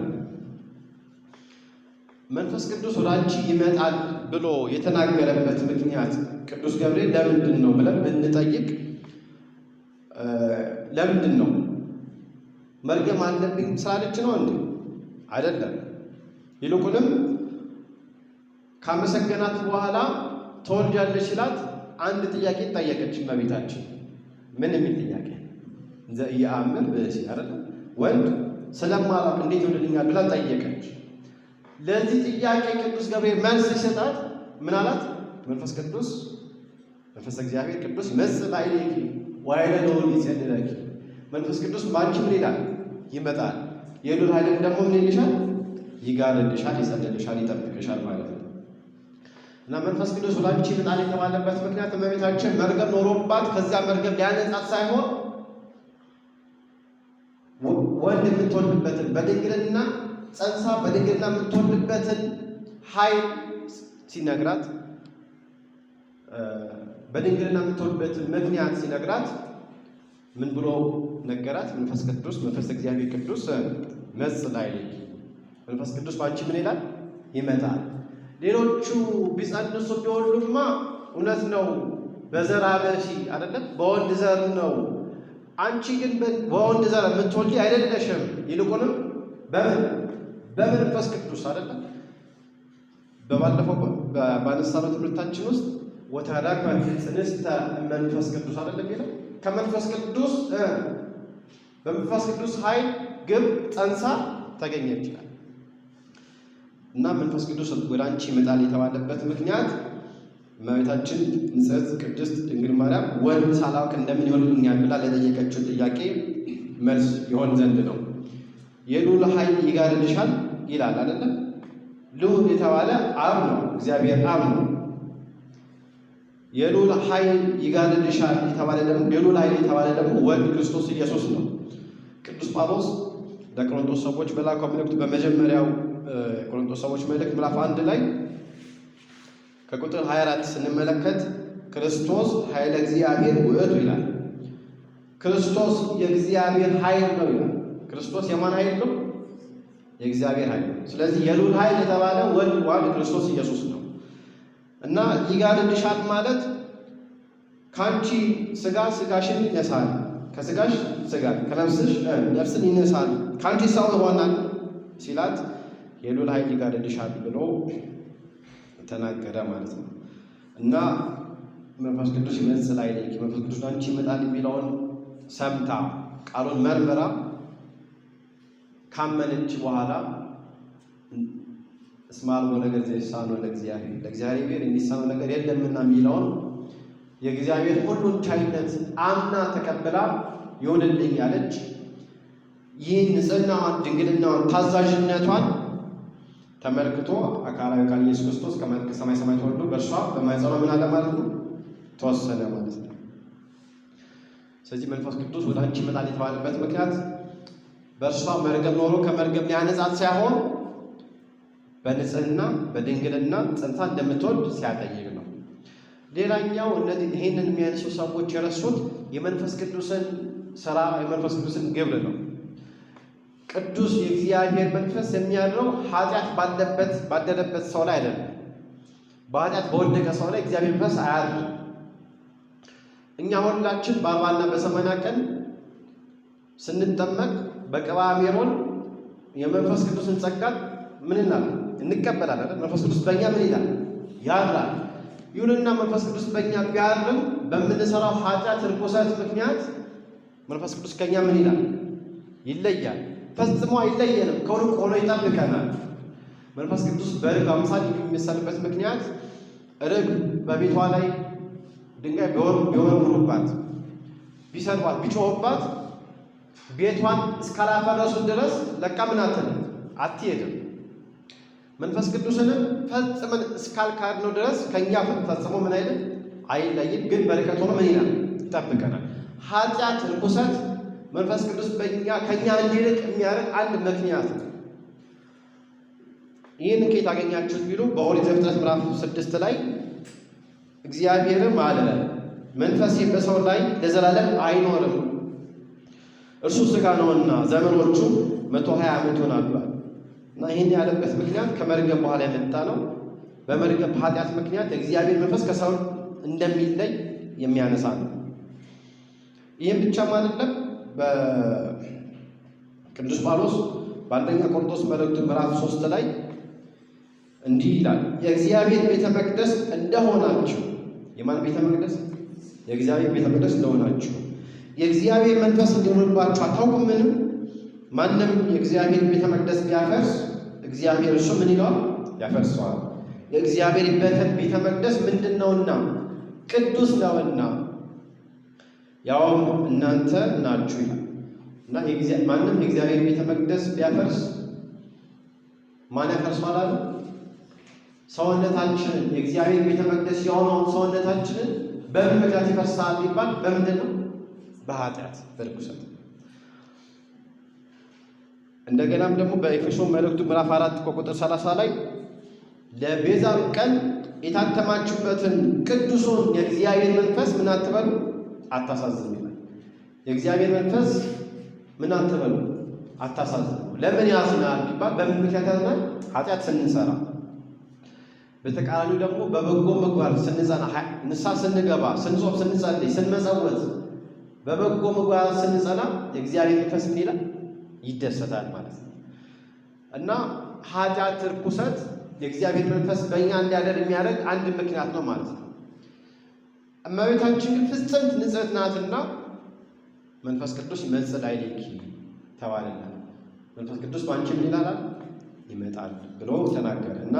መንፈስ ቅዱስ ወደ አንቺ ይመጣል ብሎ የተናገረበት ምክንያት ቅዱስ ገብርኤል ለምንድን ነው ብለን ብንጠይቅ፣ ለምንድን ነው መርገም አለብኝ ስላለች ነው እንዴ? አይደለም። ይልቁንም ካመሰገናት በኋላ ትወልጃለሽ ሲላት አንድ ጥያቄ ጠየቀች እመቤታችን። ምን የሚል ጥያቄ? ዘኢየአምር ብእሲ አይደለም፣ ወንድ ስለማላውቅ እንዴት ይወልድልኛል ብላ ጠየቀች። ለዚህ ጥያቄ ቅዱስ ገብርኤል መልስ ሲሰጣት ምን አላት? መንፈስ ቅዱስ መንፈስ እግዚአብሔር ቅዱስ ይመጽእ ላዕሌኪ ወኃይለ ልዑል ይጼልለኪ፣ መንፈስ ቅዱስ በአንቺ ምን ይላል? ይመጣል፣ የልዑል ኃይልም ደግሞ ምን ይልሻል? ይጋርድሻል፣ ይጸልልሻል፣ ይጠብቅሻል ማለት ነው። እና መንፈስ ቅዱስ ወደ አንቺ ይመጣል የተባለበት ምክንያት እመቤታችን መርገም ኖሮባት ከዚያ መርገም ሊያነጻት ሳይሆን ወንድ የምትወልድበትን በድንግልና ጸንሳ በድንግልና የምትወልድበትን ኃይል ሲነግራት፣ በድንግልና የምትወልድበትን ምክንያት ሲነግራት ምን ብሎ ነገራት? መንፈስ ቅዱስ መንፈስ እግዚአብሔር ቅዱስ መጽእ ላዕሌኪ፣ መንፈስ ቅዱስ በአንቺ ምን ይላል? ይመጣል። ሌሎቹ ቢጸንሱ ቢወልዱማ እውነት ነው በዘር አበሲ አይደለም በወንድ ዘር ነው። አንቺ ግን በወንድ ዘር የምትወልጂ አይደለሽም። ይልቁንም በምን በመንፈስ ቅዱስ አይደለም። በባለፈው ባነሳነው ትምህርታችን ውስጥ ወተረከት ጽንስተ መንፈስ ቅዱስ አይደለም የሚለው ከመንፈስ ቅዱስ በመንፈስ ቅዱስ ኃይል ግብ ጸንሳ ተገኘች ይላል። እና መንፈስ ቅዱስ ወደ አንቺ ይመጣል የተባለበት ምክንያት እመቤታችን ንጽሕት ቅድስት ድንግል ማርያም ወንድ ሳላውቅ እንደምን ይሆንልኛል ብላ ለጠየቀችው ጥያቄ መልስ ይሆን ዘንድ ነው። የልዑል ኃይል ይጋርድሻል ይላል አይደለም? ልዑል የተባለ አብ ነው፣ እግዚአብሔር አብ ነው። የልዑል ኃይል ይጋርድሻል የተባለ ደግሞ የልዑል ኃይል የተባለ ደግሞ ወልድ ክርስቶስ ኢየሱስ ነው። ቅዱስ ጳውሎስ ለቆሮንቶስ ሰዎች በላከው መልእክቱ በመጀመሪያው ቆሮንቶስ ሰዎች መልእክት ምዕራፍ 1 ላይ ከቁጥር 24 ስንመለከት ክርስቶስ ኃይለ እግዚአብሔር ውእቱ ይላል። ክርስቶስ የእግዚአብሔር ኃይል ነው ይላል። ክርስቶስ የማን ኃይል ነው? የእግዚአብሔር ኃይል ነው። ስለዚህ የልዑል ኃይል የተባለ ወልድ ዋህድ ክርስቶስ ኢየሱስ ነው እና ይጋርድሻል ማለት ከአንቺ ስጋ ስጋሽን ይነሳል፣ ከስጋሽ ስጋ ከነፍስሽ ነፍስን ይነሳል፣ ከአንቺ ሰው ይሆናል ሲላት የልዑል ኃይል ይጋርድሻል ብሎ ተናገረ ማለት ነው። እና መንፈስ ቅዱስ ይመጽእ ላዕሌኪ፣ መንፈስ ቅዱስ አንቺ ይመጣል የሚለውን ሰምታ ቃሉን መርምራ ካመነች በኋላ እስመ አልቦ ነገር ዘይሳነው ለእግዚአብሔር፣ ለእግዚአብሔር የሚሳነው ነገር የለምና የሚለውን የእግዚአብሔር ሁሉን ቻይነት አምና ተቀብላ ይሁንልኝ ያለች ይህን ንጽሕናዋን፣ ድንግልናዋን፣ ታዛዥነቷን ተመልክቶ አካላዊ ቃል ኢየሱስ ክርስቶስ ከሰማይ ሰማይ ተወልዶ በእርሷ በማኅፀኗ ምን አለ ማለት ነው? ተወሰነ ማለት ነው። ስለዚህ መንፈስ ቅዱስ ወደ አንቺ ይመጣል የተባለበት ምክንያት በእርሷ መርገም ኖሮ ከመርገም ሊያነጻት ሳይሆን በንጽህና በድንግልና ጸንታ እንደምትወልድ ሲያጠይቅ ነው። ሌላኛው እነዚህ ይህንን የሚያነሱ ሰዎች የረሱት የመንፈስ ቅዱስን ስራ የመንፈስ ቅዱስን ግብር ነው። ቅዱስ የእግዚአብሔር መንፈስ የሚያድረው ኃጢአት ባለበት ባደረበት ሰው ላይ አይደለም። በኃጢአት በወደቀ ሰው ላይ እግዚአብሔር መንፈስ አያድርም። እኛ ሁላችን በ40ና በ80 ቀን ስንጠመቅ በቅብዓ ሜሮን የመንፈስ ቅዱስን ጸጋ ምን እናለን? እንቀበላለን አይደል? መንፈስ ቅዱስ በእኛ ምን ይላል? ያድራል። ይሁንና መንፈስ ቅዱስ በእኛ ቢያድርም በምንሰራው ኃጢአት ርኩሰት ምክንያት መንፈስ ቅዱስ ከኛ ምን ይላል? ይለያል። ፈጽሞ አይለየንም፣ ከሩቅ ሆኖ ይጠብቀናል። መንፈስ ቅዱስ በርግብ አምሳል የሚመሰልበት ምክንያት ርግብ በቤቷ ላይ ድንጋይ ቢወረውሩባት፣ ቢሰድቧት፣ ቢጮሁባት ቤቷን እስካላፈረሱት ድረስ ለቃ ምን አትልም፣ አትሄድም። መንፈስ ቅዱስንም ፈጽመን እስካልካድነው ድረስ ከኛ ፈጽሞ ምን አይልም፣ አይለይም። ግን በርቀት ሆኖ ምን ይላል? ይጠብቀናል። ኃጢአት፣ ርኩሰት መንፈስ ቅዱስ በእኛ ከኛ እንዲርቅ የሚያደርግ አንድ ምክንያት ነው። ይህን ከየት አገኛችሁት ቢሉ በኦሪት ዘፍጥረት ምዕራፍ 6 ላይ እግዚአብሔርም አለ መንፈሴ በሰው ላይ ለዘላለም አይኖርም፣ እርሱ ሥጋ ነውና ዘመኖቹ 120 ዓመት ይሆናሉ። እና ይህን ያለበት ምክንያት ከመርገም በኋላ የመጣ ነው። በመርገም በኃጢአት ምክንያት የእግዚአብሔር መንፈስ ከሰው እንደሚለይ የሚያነሳ ነው። ይህም ብቻም አይደለም። በቅዱስ ጳውሎስ በአንደኛ ቆሮንቶስ መልእክቱ ምዕራፍ 3 ላይ እንዲህ ይላል፣ የእግዚአብሔር ቤተ መቅደስ እንደሆናችሁ። የማን ቤተ መቅደስ? የእግዚአብሔር ቤተ መቅደስ እንደሆናችሁ የእግዚአብሔር መንፈስ እንዲኖርባችሁ አታውቁምን? ማንም የእግዚአብሔር ቤተ መቅደስ ቢያፈርስ እግዚአብሔር እሱ ምን ይለዋል? ያፈርሰዋል። የእግዚአብሔር ቤተ መቅደስ ምንድን ነውና? ቅዱስ ነውና፣ ያውም እናንተ ናችሁ ይላል። እና ማንም የእግዚአብሔር ቤተ መቅደስ ቢያፈርስ ማን ያፈርሰዋል አለ? ሰውነታችንን፣ የእግዚአብሔር ቤተ መቅደስ የሆነውን ሰውነታችንን በምን ምክንያት ይፈርሳል ቢባል በምንድን ነው? በኃጢአት፣ በርኩሰት። እንደገናም ደግሞ በኤፌሶን መልእክቱ ምዕራፍ 4 ከቁጥር 30 ላይ ለቤዛም ቀን የታተማችሁበትን ቅዱሱን የእግዚአብሔር መንፈስ ምን አትበሉ? አታሳዝኑ ይላል። የእግዚአብሔር መንፈስ ምን አትበሉ? አታሳዝኑ። ለምን ያዝናል ቢባል በምን ምክንያት ያዝናል? ኃጢአት ስንሰራ። በተቃራኒው ደግሞ በበጎ ምግባር ስንጸና፣ ንስሐ ስንገባ፣ ስንጾም፣ ስንጸልይ፣ ስንመጸወት፣ በበጎ ምግባር ስንጸና የእግዚአብሔር መንፈስ ምን ይላል? ይደሰታል ማለት ነው። እና ኃጢአት፣ ርኩሰት የእግዚአብሔር መንፈስ በእኛ እንዲያደር የሚያደርግ አንድ ምክንያት ነው ማለት ነው። እመቤታችን ግን ፍጽምት ንጽሕት ናትና መንፈስ ቅዱስ ይመጽእ ላዕሌኪ ተባለላት። መንፈስ ቅዱስ በአንቺ ምን ይላል? ይመጣል ብሎ ተናገረ። እና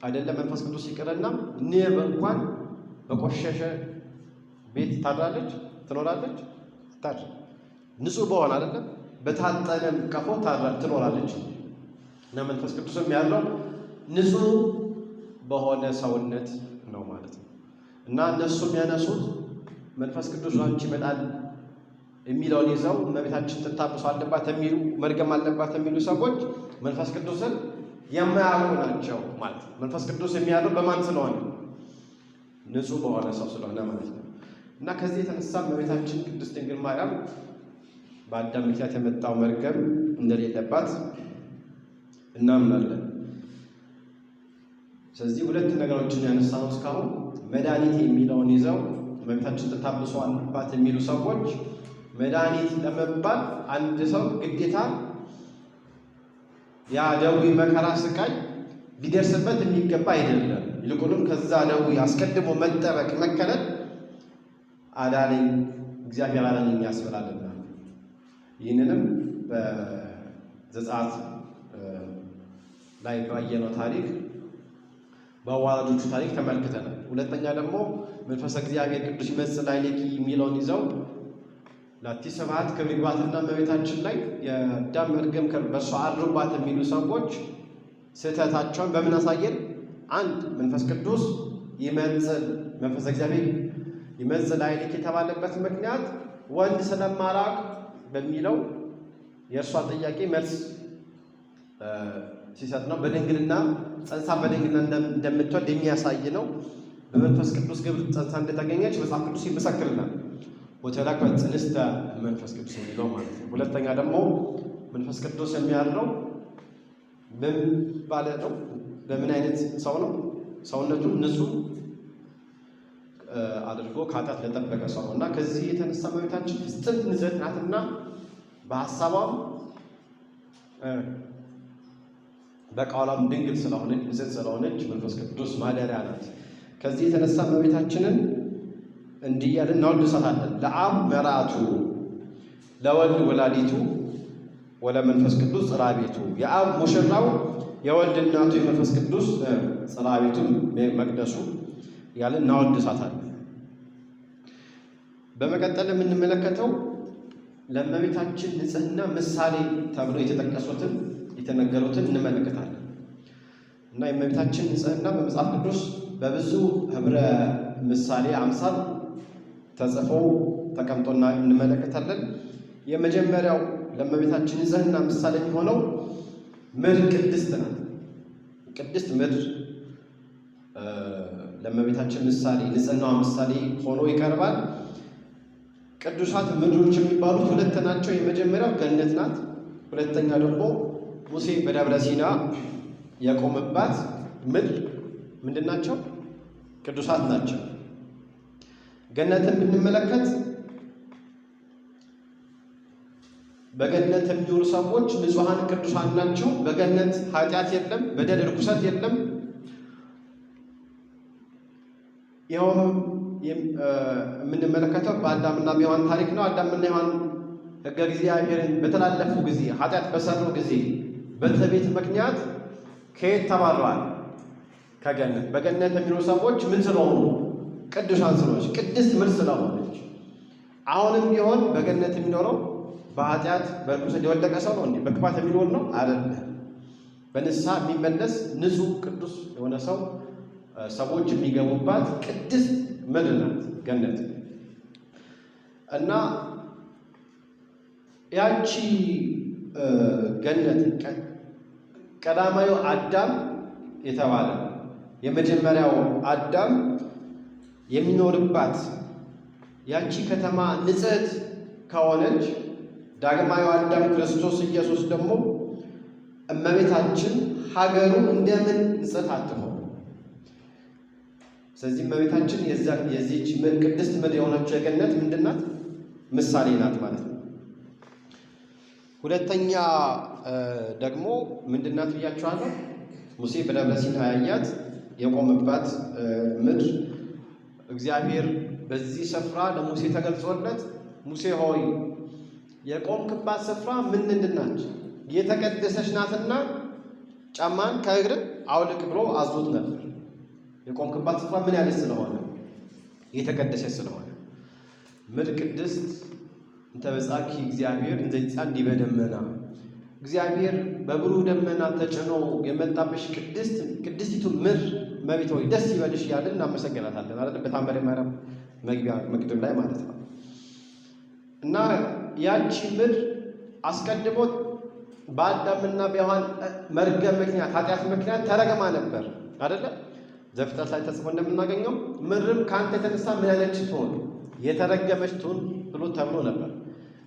አይደለም መንፈስ ቅዱስ ይቅርና ንብ እንኳን በቆሸሸ ቤት ታድራለች ትኖራለች? አታድርም። ንጹሕ በሆነ አይደለም በታጠነም ቀፎ ትኖራለች። እና መንፈስ ቅዱስም ያለው ንጹሕ በሆነ ሰውነት ነው ማለት ነው። እና እነሱ የሚያነሱት መንፈስ ቅዱስ አንቺ ይመጣል የሚለውን ይዘው እመቤታችን ትታብሶ አለባት የሚሉ፣ መርገም አለባት የሚሉ ሰዎች መንፈስ ቅዱስን የማያውቁ ናቸው ማለት ነው። መንፈስ ቅዱስ የሚያድረው በማን ስለሆነ? ንጹሕ በሆነ ሰው ስለሆነ ማለት ነው። እና ከዚህ የተነሳ እመቤታችን ቅድስት ድንግል ማርያም በአዳም ምክንያት የመጣው መርገም እንደሌለባት እናምናለን። ስለዚህ ሁለት ነገሮችን ያነሳነው እስካሁን፣ መድኃኒት የሚለውን ይዘው እመቤታችን ተታብሶ አለባት የሚሉ ሰዎች መድኃኒት ለመባል አንድ ሰው ግዴታ ያ ደዌ መከራ ስቃይ ሊደርስበት የሚገባ አይደለም። ይልቁንም ከዛ ደዌ አስቀድሞ መጠበቅ መከለል አዳነኝ እግዚአብሔር አዳነኝ ያስብላልና፣ ይህንንም በዘጸአት ላይ ባየነው ታሪክ፣ በአዋላጆቹ ታሪክ ተመልክተናል። ሁለተኛ ደግሞ መንፈሰ እግዚአብሔር ቅዱስ ይመጽእ ላዕሌኪ የሚለውን ይዘው ላቲ ስብሐት ክብር ይግባትና እመቤታችን ላይ የአዳም መርገም በእሷ አድሮባት የሚሉ ሰዎች ስህተታቸውን በምን አሳየን? አንድ፣ መንፈስ ቅዱስ ይመጽእ፣ መንፈሰ እግዚአብሔር ይመጽእ ላዕሌኪ የተባለበት ምክንያት ወንድ ስለማላውቅ በሚለው የእርሷ ጥያቄ መልስ ሲሰጥ ነው። በድንግልና ጸንሳ በድንግልና እንደምትወልድ የሚያሳይ ነው። በመንፈስ ቅዱስ ግብር ጸንሳ እንደተገኘች መጽሐፍ ቅዱስ ይመሰክርናል። ወተረክበት ጽንስተ መንፈስ ቅዱስ የሚለው ማለት ነው። ሁለተኛ ደግሞ መንፈስ ቅዱስ የሚያድረው ምን ባለ ነው? በምን አይነት ሰው ነው? ሰውነቱን ንጹሕ አድርጎ ከኃጢአት ለጠበቀ ሰው ነው። እና ከዚህ የተነሳ እመቤታችን ፍጽምት ንጽሕት ናትና በሀሳቧም በቃሏም ድንግል ስለሆነች፣ ንጽሕት ስለሆነች መንፈስ ቅዱስ ማደሪያ ናት። ከዚህ የተነሳ እመቤታችንን እንዲህ እያልን እናወድሳታለን። ለአብ መራቱ፣ ለወልድ ወላዲቱ፣ ወለመንፈስ ቅዱስ ጽርሐ ቤቱ። የአብ ሙሽራው፣ የወልድ እናቱ፣ የመንፈስ ቅዱስ ጽርሐ ቤቱ መቅደሱ እያልን እናወድሳታለን። በመቀጠል የምንመለከተው ለእመቤታችን ንጽሕና ምሳሌ ተብሎ የተጠቀሱትን፣ የተነገሩትን እንመለከታለን። እና የእመቤታችን ንጽሕና በመጽሐፍ ቅዱስ በብዙ ህብረ ምሳሌ አምሳል ተጽፎ ተቀምጦና እንመለከታለን። የመጀመሪያው ለእመቤታችን ንጽሕና ምሳሌ የሚሆነው ምድር ቅድስት ናት። ቅድስት ምድር ለእመቤታችን ምሳሌ፣ ንጽሕናዋ ምሳሌ ሆኖ ይቀርባል። ቅዱሳት ምድሮች የሚባሉት ሁለት ናቸው። የመጀመሪያው ገነት ናት። ሁለተኛ ደግሞ ሙሴ በደብረ ሲና የቆመባት ምድር ምንድን ናቸው? ቅዱሳት ናቸው። ገነትን ብንመለከት በገነት የሚኖሩ ሰዎች ንጹሐን ቅዱሳን ናቸው። በገነት ኃጢአት የለም፣ በደል ርኩሰት የለም። ይኸውም የምንመለከተው በአዳምና በሔዋን ታሪክ ነው። አዳምና ሔዋን ሕገ እግዚአብሔርን በተላለፉ ጊዜ፣ ኃጢአት በሰሩ ጊዜ በትዕቢት ምክንያት ከየት ተባረዋል? ከገነት። በገነት የሚኖሩ ሰዎች ምን ስለሆኑ? ቅዱሳን ስለሆነች፣ ቅድስት ምድር ስለሆነች። አሁንም ቢሆን በገነት የሚኖረው በኃጢአት በርኩሰት የወደቀ ሰው ነው እንዴ? በክፋት የሚኖር ነው? አይደለም። በንስሐ የሚመለስ ንጹሕ ቅዱስ የሆነ ሰው፣ ሰዎች የሚገቡባት ቅድስት ምድር ናት ገነት። እና ያቺ ገነት ቀዳማዊ አዳም የተባለ የመጀመሪያው አዳም የሚኖርባት ያቺ ከተማ ንጽሕት ከሆነች፣ ዳግማዊ አዳም ክርስቶስ ኢየሱስ ደግሞ እመቤታችን ሀገሩ እንደምን ንጽሕት አትሆን? ስለዚህ እመቤታችን የዚህች ቅድስት ምድር የሆነችው የገነት ምንድን ናት? ምሳሌ ናት ማለት ነው። ሁለተኛ ደግሞ ምንድን ናት ብያቸዋለሁ? ሙሴ በደብረ ሲና ያያት የቆመባት ምድር፣ እግዚአብሔር በዚህ ስፍራ ለሙሴ ተገልጾለት ሙሴ ሆይ የቆምክባት ስፍራ ምንድን ናት? የተቀደሰች ናትና ጫማን ከእግር አውልቅ ብሎ አዞት ነበር። የቆምክባት ስፍራ ምን ያለች ስለሆነ የተቀደሰች ስለሆነ ምድር ቅድስት እንተ በጻኪ እግዚአብሔር እንዘ ይጻን ዲበ ደመና እግዚአብሔር በብሩህ ደመና ተጭኖ የመጣብሽ ቅድስቲቱ ምድር እመቤት ሆይ ደስ ይበልሽ እያልን እናመሰግናታለን አይደል? በታምረ ማርያም መግቢያ መቅድም ላይ ማለት ነው። እና ያቺ ምድር አስቀድሞ በአዳምና በሔዋን መርገም ምክንያት ኃጢአት ምክንያት ተረግማ ነበር አይደለ? ዘፍጥረት ላይ ተጽፎ እንደምናገኘው ምድርም ከአንተ የተነሳ ምን ያለች ትሆን የተረገመች ትሁን ብሎ ተብሎ ነበር።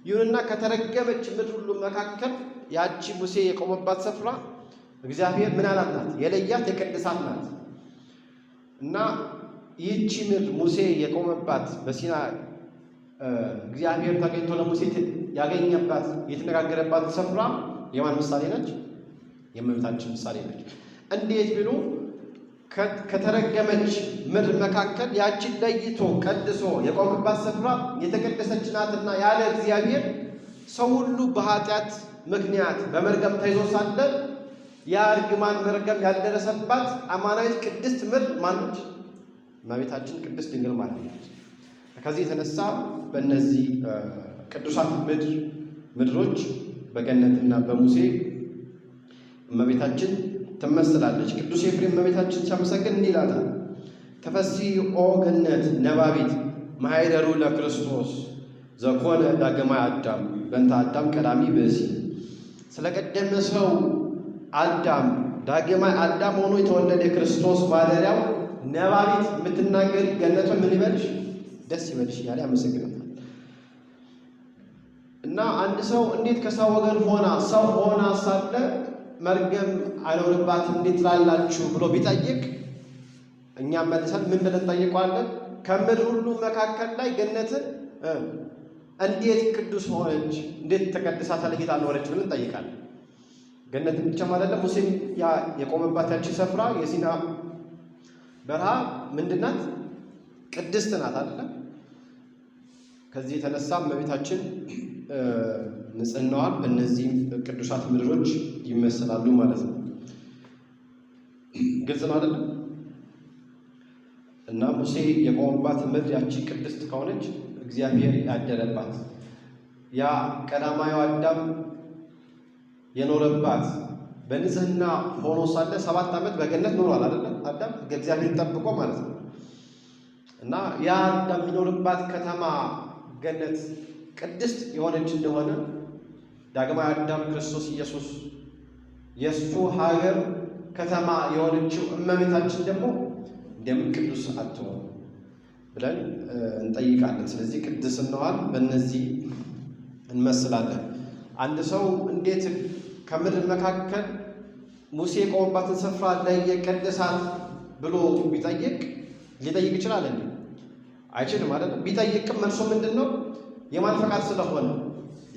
ይሁንና ከተረገመች ምድር ሁሉ መካከል ያቺ ሙሴ የቆመባት ስፍራ እግዚአብሔር ምን አላት ናት? የለያት የቀደሳት ናት። እና ይህቺ ምድር ሙሴ የቆመባት በሲና እግዚአብሔር ተገኝቶ ለሙሴ ያገኘባት የተነጋገረባት ስፍራ የማን ምሳሌ ነች? የእመቤታችን ምሳሌ ነች። እንዴት ቢሉ ከተረገመች ምድር መካከል ያችን ለይቶ ቀድሶ የቆመባት ስፍራ የተቀደሰች ናትና ያለ እግዚአብሔር ሰው ሁሉ በኃጢአት ምክንያት በመርገም ተይዞ ሳለ ያ እርግማን መርገም ያልደረሰባት አማናዊት ቅድስት ምድር ማነች? እመቤታችን ቅድስት ድንግል ማርያም ነች። ከዚህ የተነሳ በእነዚህ ቅዱሳት ምድሮች በገነትና በሙሴ እመቤታችን ትመስላለች። ቅዱስ ኤፍሬም እመቤታችን ሲያመሰግን እንዲህ ይላታል። ተፈሥሒ ኦ ገነት ነባቢት ማኅደሩ ለክርስቶስ ዘኮነ ዳግማይ አዳም በእንተ አዳም ቀዳሚ ብእሲ። ስለቀደመ ሰው አዳም ዳግማይ አዳም ሆኖ የተወለደ የክርስቶስ ማደሪያው ነባቢት የምትናገር ገነቷ ምን ይበልሽ ደስ ይበልሽ እያለ ያመሰግናታል። እና አንድ ሰው እንዴት ከሰው ወገን ሆና ሰው ሆና ሳለ መርገም አይኖርባትም እንዴት ትላላችሁ ብሎ ቢጠይቅ እኛም መልሰን ምን ብለን እንጠይቀዋለን? ከምድር ሁሉ መካከል ላይ ገነትን እንዴት ቅዱስ ሆነች፣ እንዴት ተቀድሳ ተለይታ ኖረች ብለን እንጠይቃለን። ገነትን ብቻም አይደለም፣ ሙሴም የቆመባት ያቺ ስፍራ የሲና በረሃ ምንድናት? ቅድስት ናት አይደለም? ከዚህ የተነሳ እመቤታችን ንጽሕናዋን በእነዚህ ቅዱሳት ምድሮች ይመሰላሉ ማለት ነው። ግልጽ ነው አይደለም? እና ሙሴ የቆመባት ምድር ያቺ ቅድስት ከሆነች እግዚአብሔር ያደረባት ያ ቀዳማዊ አዳም የኖረባት በንጽህና ሆኖ ሳለ 7 ዓመት በገነት ኖሯል አይደለም? አዳም እግዚአብሔር ጠብቆ ማለት ነው። እና ያ አዳም የሚኖርባት ከተማ ገነት ቅድስት የሆነች እንደሆነ ዳግማዊ አዳም ክርስቶስ ኢየሱስ የእሱ ሀገር ከተማ የሆነችው እመቤታችን ደግሞ እንደምን ቅዱስ አትሆን ብለን እንጠይቃለን። ስለዚህ ቅድስናዋን በእነዚህ እንመስላለን። አንድ ሰው እንዴት ከምድር መካከል ሙሴ የቆመባትን ስፍራ ለየ ቀደሳት ብሎ ቢጠይቅ ሊጠይቅ ይችላል እንዴ? አይችልም አይደል? ቢጠይቅም መልሶ ምንድን ነው? የማን ፈቃድ ስለሆነ?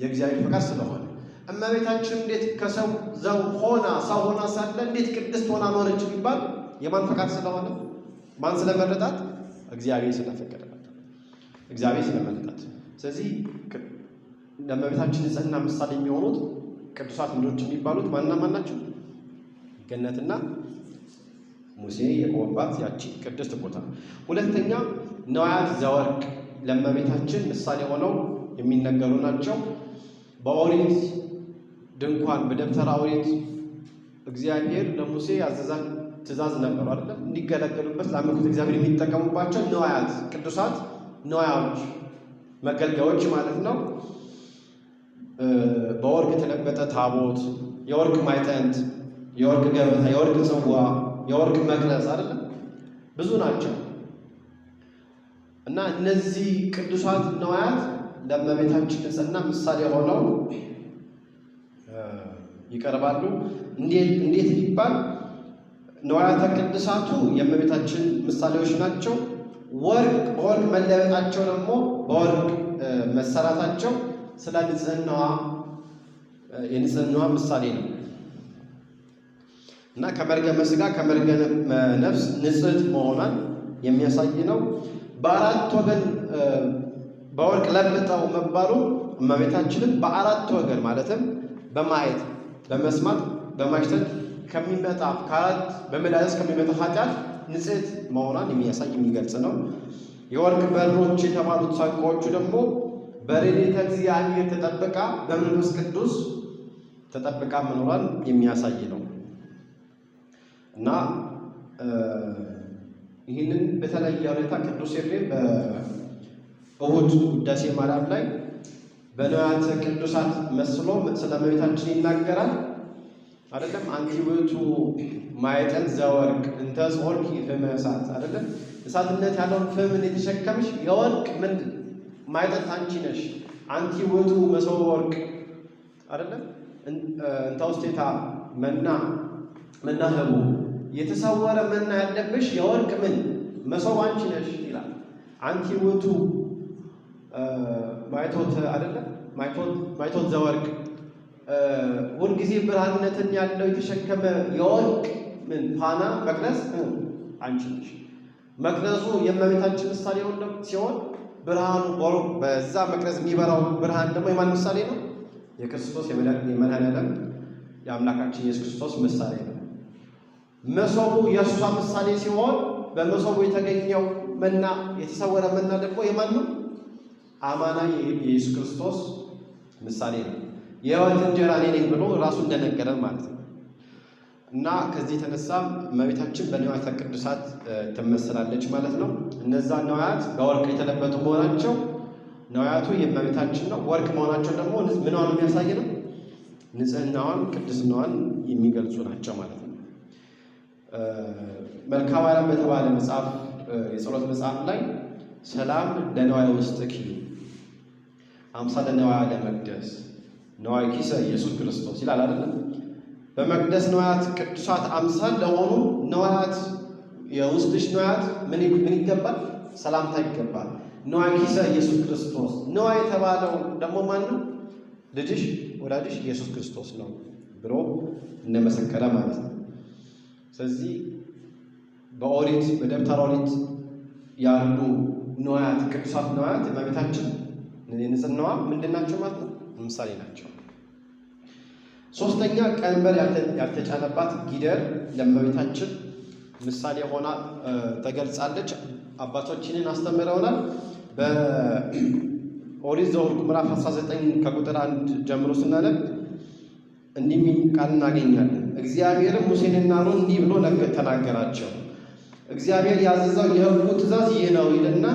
የእግዚአብሔር ፈቃድ ስለሆነ። እመቤታችን እንዴት ከሰው ዘው ሆና ሰው ሆና ሳለ እንዴት ቅድስት ሆና ኖረች ቢባል የማን ፈቃድ ስለሆነ? ማን ስለመረጣት? እግዚአብሔር ስለፈቀደላት፣ እግዚአብሔር ስለመረጣት። ስለዚህ ለእመቤታችን ንጽሕና ምሳሌ የሚሆኑት ቅዱሳት ምድሮች የሚባሉት ማንና ማን ናቸው? ገነትና ሙሴ የቆመባት ያቺ ቅድስት ቦታ። ሁለተኛ ነዋያት ዘወርቅ ለእመቤታችን ምሳሌ ሆነው የሚነገሩ ናቸው። በኦሪት ድንኳን በደብተራ ኦሪት እግዚአብሔር ለሙሴ ያዘዛት ትእዛዝ ነበሩ አይደለም? እንዲገለገሉበት ለአምልኮተ እግዚአብሔር የሚጠቀሙባቸው ነዋያት ቅዱሳት ነዋያዎች መገልገያዎች ማለት ነው። በወርቅ የተለበጠ ታቦት፣ የወርቅ ማዕጠንት፣ የወርቅ ገበታ፣ የወርቅ ጽዋ፣ የወርቅ መቅረዝ አይደለም? ብዙ ናቸው። እና እነዚህ ቅዱሳት ነዋያት ለእመቤታችን ንጽሕና ምሳሌ ሆነው ይቀርባሉ። እንዴት ቢባል ንዋያተ ቅድሳቱ የእመቤታችን ምሳሌዎች ናቸው። ወርቅ በወርቅ መለበጣቸው ደግሞ በወርቅ መሰራታቸው ስለ ንጽሕናዋ የንጽሕናዋ ምሳሌ ነው እና ከመርገመ ሥጋ ከመርገመ ነፍስ ንጽሕት መሆኗን የሚያሳይ ነው። በአራት ወገን በወርቅ ለብጠው መባሉ እመቤታችንን በአራት ወገን ማለትም በማየት፣ በመስማት፣ በማሽተት ከሚመጣ ከአራት በመዳሰስ ከሚመጣ ኃጢአት ንጽሕት መሆኗን የሚያሳይ የሚገልጽ ነው። የወርቅ በሮች የተባሉት ሳንቃዎቹ ደግሞ በረድኤተ እግዚአብሔር ተጠብቃ በመንፈስ ቅዱስ ተጠብቃ መኖሯን የሚያሳይ ነው እና ይህንን በተለየ ሁኔታ ቅዱስ ኤፍሬም በእሁድ ውዳሴ ማርያም ላይ በንዋያተ ቅዱሳት መስሎ ስለ እመቤታችን ይናገራል። አይደለም አንቲ ውእቱ ማዕጠን ዘወርቅ እንተ ጾርኪ ፍመ እሳት፣ አይደለም እሳትነት ያለውን ፍምን የተሸከምሽ የወርቅ ምንድን ማዕጠንት አንቺ ነሽ። አንቲ ውእቱ መሶበ ወርቅ፣ አይደለም እንተ ውስቴታ መና መና ህቡ የተሰወረ መና ያለብሽ የወርቅ ምን መሶብ አንቺ ነሽ ይላል። አንቲ ውእቱ ማይቶት፣ አይደለም ማይቶት ዘወርቅ ሁልጊዜ ብርሃንነትን ያለው የተሸከመ የወርቅ ምን ፋና መቅረዝ አንቺ ነሽ። መቅረዙ የእመቤታችን ምሳሌ ሲሆን ብርሃኑ በዛ መቅረዝ የሚበራው ብርሃን ደግሞ የማን ምሳሌ ነው? የክርስቶስ የመድኃኔዓለም የአምላካችን ኢየሱስ ክርስቶስ ምሳሌ ነው። መሶቡ የእሷ ምሳሌ ሲሆን በመሶቡ የተገኘው መና የተሰወረ መና ደግሞ የማን ነው? አማና የኢየሱስ ክርስቶስ ምሳሌ ነው። የሕይወት እንጀራ እኔ ነኝ ብሎ ራሱ እንደነገረን ማለት ነው። እና ከዚህ የተነሳ እመቤታችን በንዋያተ ቅዱሳት ትመስላለች ማለት ነው። እነዛ ንዋያት በወርቅ የተለበጡ መሆናቸው ንዋያቱ የእመቤታችን ነው። ወርቅ መሆናቸው ደግሞ ምንዋን የሚያሳይ ነው? ንጽህናዋን፣ ቅድስናዋን የሚገልጹ ናቸው ማለት ነው። መልክአ ማርያም በተባለ መጽሐፍ የጸሎት መጽሐፍ ላይ ሰላም ለንዋየ ውስጥኪ አምሳለ ንዋየ ለመቅደስ ንዋይ ኪሰ ኢየሱስ ክርስቶስ ይላል አይደለም? በመቅደስ ንዋያት ቅዱሳት አምሳል ለሆኑ ንዋያት የውስጥሽ ንዋያት ምን ይገባል? ሰላምታ ይገባል። ንዋይ ኪሰ ኢየሱስ ክርስቶስ ንዋይ የተባለው ደግሞ ማን ነው? ልጅሽ ወዳጅሽ ኢየሱስ ክርስቶስ ነው ብሎ እንደመሰከረ ማለት ነው። ስለዚህ በኦሪት በደብተራ ኦሪት ያሉ ንዋያት ቅዱሳት ንዋያት የእመቤታችን የንጽህናዋ ምንድን ናቸው ማለት ነው? ምሳሌ ናቸው። ሶስተኛ ቀንበር ያልተጫነባት ጊደር ለእመቤታችን ምሳሌ ሆና ተገልጻለች። አባቶችንን አስተምረውናል። በኦሪት ዘኍልቍ ምዕራፍ 19 ከቁጥር 1 ጀምሮ ስናነብ እንዲህ የሚል ቃል እናገኛለን። እግዚአብሔርም ሙሴንና አሮን እንዲህ ብሎ ተናገራቸው። እግዚአብሔር ያዘዘው የሕጉ ትእዛዝ ይህ ነው ይልና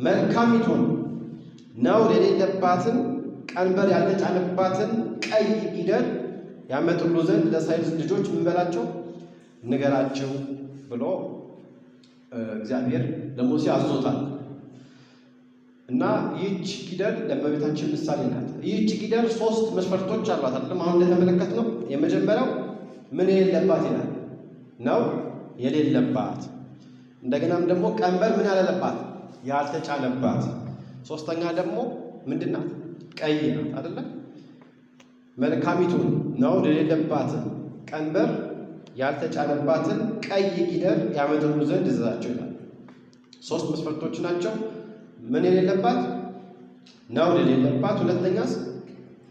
መልካሚቱን ነውር የሌለባትን ቀንበር ያልተጫነባትን ቀይ ጊደር ያመጡሉ ዘንድ ለእስራኤል ልጆች ምን በላቸው ንገራቸው ብሎ እግዚአብሔር ለሙሴ አዞታል። እና ይህች ጊደር ለእመቤታችን ምሳሌ ናት። ይህች ጊደር ሶስት መስፈርቶች አሏት አይደለም? አሁን እንደተመለከትነው የመጀመሪያው ምን የሌለባት ይላል ነው የሌለባት። እንደገናም ደግሞ ቀንበር ምን ያላለባት ያልተጫነባት። ሶስተኛ ደግሞ ምንድናት? ቀይ ናት አይደለም? መልካሚቱን ነውር የሌለባትን ቀንበር ያልተጫነባትን ቀይ ጊደር ያመጡሉ ዘንድ እዘዛቸው ይላል። ሶስት መስፈርቶች ናቸው። ምን የሌለባት? ነውር የሌለባት። ሁለተኛስ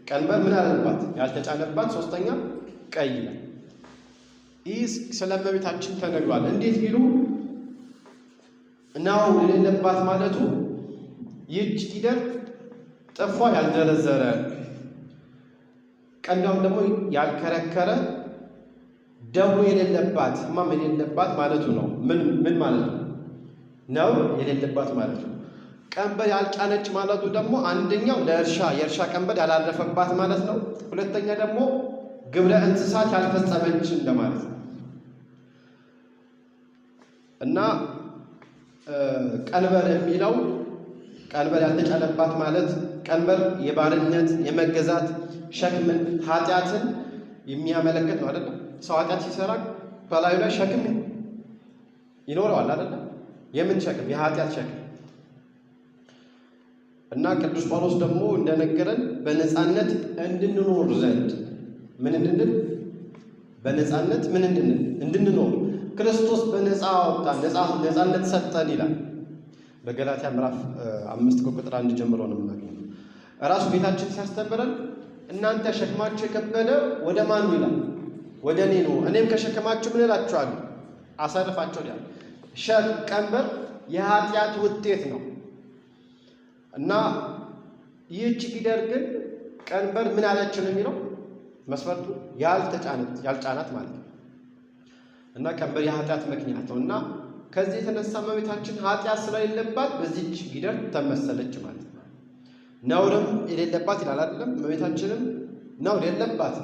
ቀንበር ምን ያላለባት? ያልተጫነባት። ሶስተኛ ቀይ ነው። ይህ ስለ እመቤታችን ተነግሯል። እንዴት ቢሉ ነውር የሌለባት ማለቱ ይህች ጊደር ጥፏ ያልዘረዘረ ቀንዷም ደግሞ ያልከረከረ ደዌ የሌለባት ሕማም የሌለባት ማለቱ ነው። ምን ምን ማለት ነው? ነውር የሌለባት ማለት ነው። ቀንበር ያልጫነች ማለቱ ደግሞ አንደኛው ለእርሻ የእርሻ ቀንበር ያላረፈባት ማለት ነው። ሁለተኛ ደግሞ ግብረ እንስሳት ያልፈጸመች እንደማለት ነው። እና ቀንበር የሚለው ቀንበር ያልተጫነባት ማለት ቀንበር የባርነት የመገዛት ሸክምን ኃጢአትን የሚያመለክት ነው አይደለም። ሰው ኃጢአት ሲሰራ በላዩ ላይ ሸክም ይኖረዋል አይደለም። የምን ሸክም? የኃጢአት ሸክም። እና ቅዱስ ጳውሎስ ደግሞ እንደነገረን በነፃነት እንድንኖር ዘንድ ምን እንድንል? በነፃነት ምን እንድንል? እንድንኖር ክርስቶስ በነፃ አወጣን፣ ነፃነት ሰጠን ይላል። በገላትያ ምዕራፍ 5 ከቁጥር 1 ጀምሮ ነው የምናገኘው። ራሱ ጌታችን ሲያስተምረን እናንተ ሸክማችሁ የከበደ ወደ ማን ይላል? ወደ እኔ ኑ እኔም ከሸክማችሁ ምን እላችኋለሁ አሳርፋችኋለሁ ይላል። ሸክም ቀንበር የኃጢአት ውጤት ነው እና ይህች ጊደር ግን ቀንበር ምን አለችው ነው የሚለው መስፈርቱ ያልጫናት ማለት ነው። እና ቀንበር የኃጢአት ምክንያት ነው እና ከዚህ የተነሳ እመቤታችን ኃጢአት ስለሌለባት በዚች ጊደር ተመሰለች ማለት ነው። ነውርም የሌለባት ይላል አይደለም? እመቤታችንም ነውር የለባት።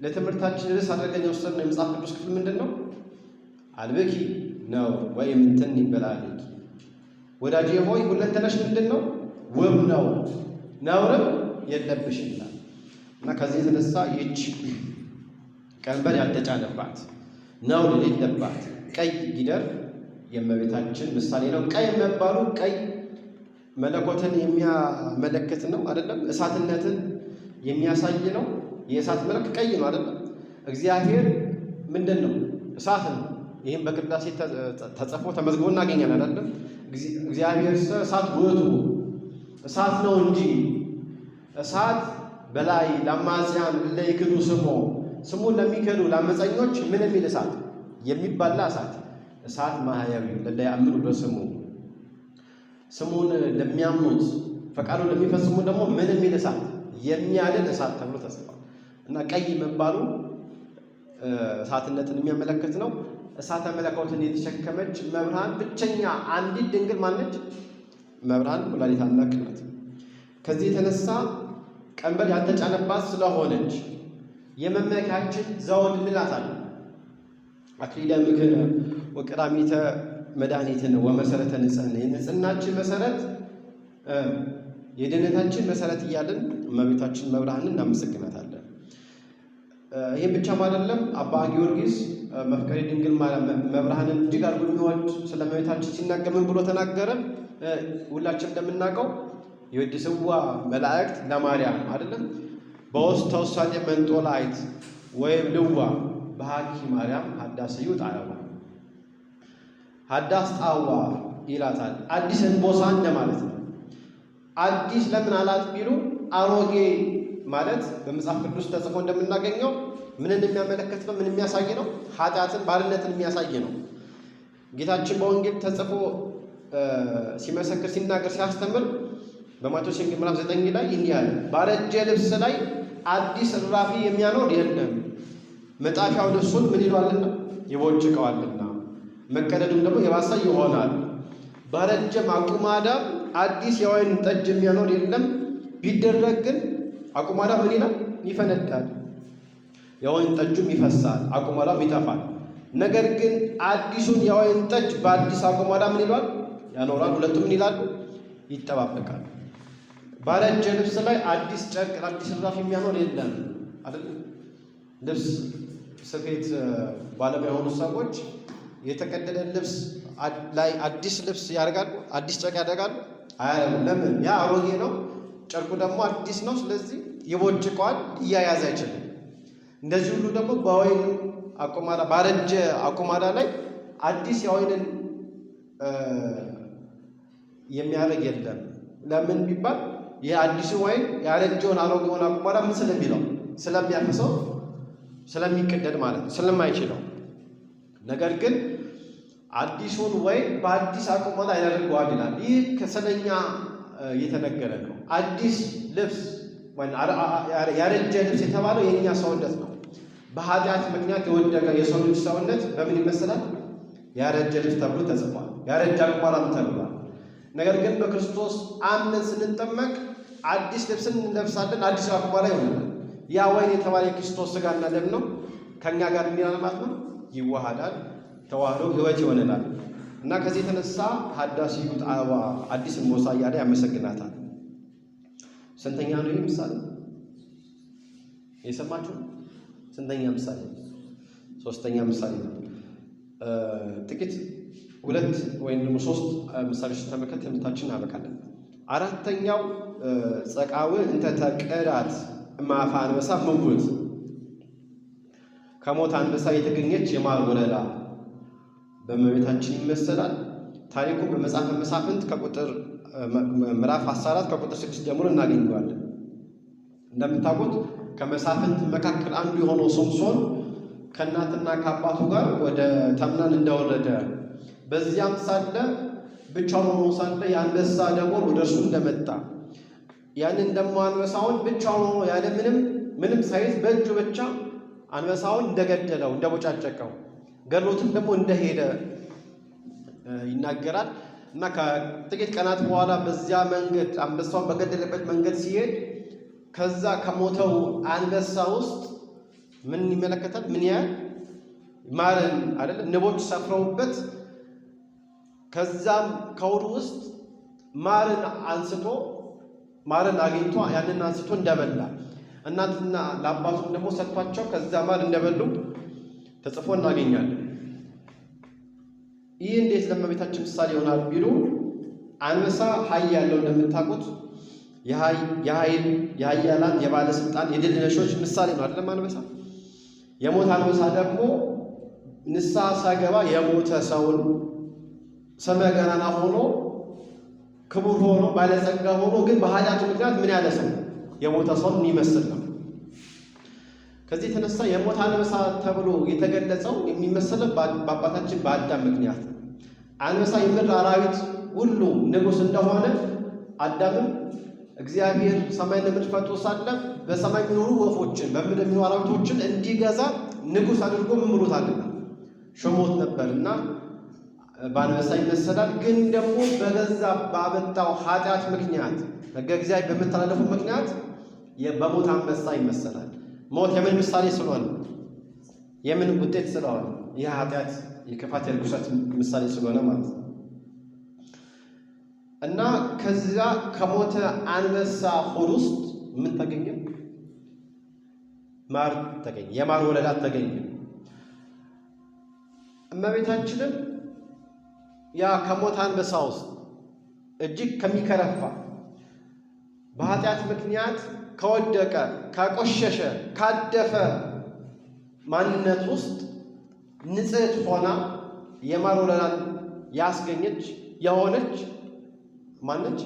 ለትምህርታችን ርዕስ አድርገን የወሰድነው የመጽሐፍ ቅዱስ ክፍል ምንድን ነው? አልብኪ ነውር ወኢምንትኒ በላዕሌኪ፣ ወዳጄ ሆይ ሁለንተናሽ ምንድን ነው? ውብ ነው፣ ነውርም የለብሽም ይላል እና ከዚህ የተነሳ ይህች ቀንበር ያልተጫነባት ነውር የሌለባት ቀይ ጊደር የእመቤታችን ምሳሌ ነው። ቀይ መባሉ ቀይ መለኮትን የሚያመለክት ነው አይደለም? እሳትነትን የሚያሳይ ነው። የእሳት መልክ ቀይ ነው አይደለም? እግዚአብሔር ምንድን ነው? እሳት ነው። ይህም በቅዳሴ ተጽፎ ተመዝግቦ እናገኛለን አይደለም? እግዚአብሔር እሳት ውእቱ፣ እሳት ነው እንጂ እሳት በላይ ለአማጽያን ለይክዱ ስሞ፣ ስሙን ለሚክዱ ለአመፀኞች ምን የሚል እሳት? የሚባላ እሳት፣ እሳት ማህያዊ ለያምኑ በስሙ፣ ስሙን ለሚያምኑት ፈቃዱን ለሚፈጽሙ ደግሞ ምን የሚል እሳት? የሚያድን እሳት ተብሎ ተጽፏል። እና ቀይ መባሉ እሳትነትን የሚያመለክት ነው። እሳተ መለኮትን የተሸከመች መብርሃን ብቸኛ አንዲት ድንግል ማነች? መብርሃን ወላዲተ አምላክ ናት። ከዚህ የተነሳ ቀንበር ያልተጫነባት ስለሆነች የመመኪያችን ዘውድ እንላታለን። አክሊለ ምክነ ወቀዳሚተ መድኃኒትነ ወመሰረተ ንጽሕነ፣ የንጽሕናችን መሰረት የድህነታችን መሰረት እያለን እመቤታችን መብርሃንን እናመሰግናታለን። ይህም ብቻም አይደለም። አባ ጊዮርጊስ መፍቀሬ ድንግል መብርሃንን እጅግ አድርጎ የሚወድ ስለ እመቤታችን ሲናገር ምን ብሎ ተናገረ? ሁላችን እንደምናውቀው የወድስዋ መላእክት ለማርያም አይደለም በውስተ ውሳጤ መንጦላዕት ወይም ልዋ በሀኪ ማርያም ሀዳስዩ ጣዕዋ፣ ሀዳስ ጣዋ ይላታል። አዲስ እንቦሳ እንደማለት ነው። አዲስ ለምን አላት ቢሉ አሮጌ ማለት በመጽሐፍ ቅዱስ ተጽፎ እንደምናገኘው ምንን የሚያመለክት ነው? ምን የሚያሳይ ነው? ኃጢአትን፣ ባርነትን የሚያሳይ ነው። ጌታችን በወንጌል ተጽፎ ሲመሰክር፣ ሲናገር፣ ሲያስተምር በማቴዎስ ወንጌል ምዕራፍ 9 ላይ እንዲህ አለ፣ ባረጀ ልብስ ላይ አዲስ እራፊ የሚያኖር የለም፣ መጣፊያው ልብሱን ምን ይሏልና ይቦጭቀዋልና፣ መቀደዱም ደግሞ የባሰ ይሆናል። ባረጀም አቁማዳ አዲስ የወይን ጠጅ የሚያኖር የለም፣ ቢደረግ ግን አቁማዳ ምን ይላል? ይፈነዳል፣ የወይን ጠጁም ይፈሳል፣ አቁማዳም ይጠፋል። ነገር ግን አዲሱን የወይን ጠጅ በአዲስ አቁማዳ ምን ይሏል? ያኖራል። ሁለቱም ምን ይላሉ? ይጠባበቃሉ። ባረጀ ልብስ ላይ አዲስ ጨርቅ አዲስ እራፊ የሚያኖር የለም አይደል? ልብስ ስፌት ባለሙያ የሆኑ ሰዎች የተቀደደ ልብስ ላይ አዲስ ልብስ ያደርጋሉ? አዲስ ጨርቅ ያደርጋሉ? አያደርጉም። ለምን? ያ አሮጌ ነው፣ ጨርቁ ደግሞ አዲስ ነው። ስለዚህ ይቦጭቀዋል፣ እያያዝ አይችልም። እንደዚህ ሁሉ ደግሞ በወይን አቁማዳ ባረጀ አቁማዳ ላይ አዲስ የወይንን የሚያደርግ የለም። ለምን ቢባል ይህ አዲሱ ወይን ያረጀውን አሮጌውን አቁማዳ ምን ስለሚለው ስለሚያፈሰው ስለሚቀደድ ማለት ነው፣ ስለማይችለው። ነገር ግን አዲሱን ወይን በአዲስ አቁማዳ ያደርገዋል ይላል። ይህ ከሰለኛ የተነገረ ነው። አዲስ ልብስ ያረጀ ልብስ የተባለው የእኛ ሰውነት ነው። በኃጢአት ምክንያት የወደቀ የሰው ልጅ ሰውነት በምን ይመስላል? ያረጀ ልብስ ተብሎ ተጽፏል። ያረጀ አቁማዳም ተብሏል። ነገር ግን በክርስቶስ አምነን ስንጠመቅ አዲስ ልብስን እንለብሳለን። አዲስ አቁማዳ ይሆናል። ያ ወይን የተባለ የክርስቶስ ሥጋና ደም ነው። ከእኛ ጋር የሚላል ማለት ነው፣ ይዋሃዳል፣ ተዋህዶ ሕይወት ይሆነናል። እና ከዚህ የተነሳ ሀዳስዩ ጣዕዋ አዲስ እምቦሳ እያለ ያመሰግናታል። ስንተኛ ነው ይህ ምሳሌ የሰማችሁ? ስንተኛ ምሳሌ? ሶስተኛ ምሳሌ ነው። ጥቂት ሁለት ወይም ደግሞ ሶስት ምሳሌዎች ተመልከት ትምህርታችን እናበቃለን። አራተኛው ጸቃው እንተ ተቀዳት እምአፈ አንበሳ ምውት፣ ከሞት አንበሳ የተገኘች የማር ወለላ በእመቤታችን ይመሰላል። ታሪኩ በመጽሐፈ መሳፍንት ከቁጥር ምዕራፍ 14 ከቁጥር 6 ጀምሮ እናገኘዋለን። እንደምታውቁት ከመሳፍንት መካከል አንዱ የሆነው ሶምሶን ከእናትና ከአባቱ ጋር ወደ ተምናን እንደወረደ በዚያም ሳለ ብቻውን ሆኖ ሳለ የአንበሳ ደቦል ወደ እርሱ እንደመጣ ያንን ደግሞ አንበሳውን ብቻውን ሆኖ ያለ ምንም ምንም ሳይዝ በእጁ ብቻ አንበሳውን እንደገደለው እንደቦጫጨቀው ገድሎትም ደግሞ እንደሄደ ይናገራል። እና ከጥቂት ቀናት በኋላ በዚያ መንገድ አንበሳውን በገደለበት መንገድ ሲሄድ ከዛ ከሞተው አንበሳ ውስጥ ምን ይመለከታል? ምን ያህል ማርን አይደለ ንቦች ሰፍረውበት ከዛም ከሆዱ ውስጥ ማርን አንስቶ ማርን አግኝቶ ያንን አንስቶ እንደበላ እናትና ለአባቱም ደግሞ ሰጥቷቸው ከዛ ማር እንደበሉ ተጽፎ እናገኛለን። ይህ እንዴት ለእመቤታችን ምሳሌ ይሆናል ቢሉ አንበሳ ኃይል ያለው እንደምታውቁት የኃይል የኃያላን የባለስልጣን የድል ነሾች ምሳሌ ነው አይደለም? አንበሳ የሞተ አንበሳ ደግሞ ንስሐ ሳይገባ የሞተ ሰውን ስመ ገናና ሆኖ ክቡር ሆኖ ባለጸጋ ሆኖ ግን በኃጢአቱ ምክንያት ምን ያለ ሰው የሞተ ሰውን የሚመስል ነው። ከዚህ የተነሳ የሞተ አንበሳ ተብሎ የተገለጸው የሚመሰለው በአባታችን በአዳም ምክንያት ነው። አንበሳ የምድር አራዊት ሁሉ ንጉሥ እንደሆነ አዳምም እግዚአብሔር ሰማይና ምድር ፈጥሮ ሳለ በሰማይ የሚኖሩ ወፎችን በምድር የሚኖሩ አራዊቶችን እንዲገዛ ንጉሥ አድርጎ ምን ብሎታልና ሾሞት ነበርና በአንበሳ ይመሰላል። ግን ደግሞ በገዛ ባመጣው ኃጢአት ምክንያት ሕገ እግዚአብሔር በመተላለፉ ምክንያት በሞት አንበሳ ይመሰላል። ሞት የምን ምሳሌ ስለሆነ የምን ውጤት ስለሆነ ይህ ኃጢአት የክፋት የርኩሰት ምሳሌ ስለሆነ ማለት ነው። እና ከዛ ከሞተ አንበሳ ሆድ ውስጥ ምን ተገኘ? ማር ተገኘ። የማር ወለላ ተገኘ። እመቤታችንም ያ ከሞተ አንበሳ ውስጥ እጅግ ከሚከረፋ በኃጢአት ምክንያት ከወደቀ ከቆሸሸ ካደፈ ማንነት ውስጥ ንጽሕት ሆና የማር ወለላን ያስገኘች የሆነች ማነች?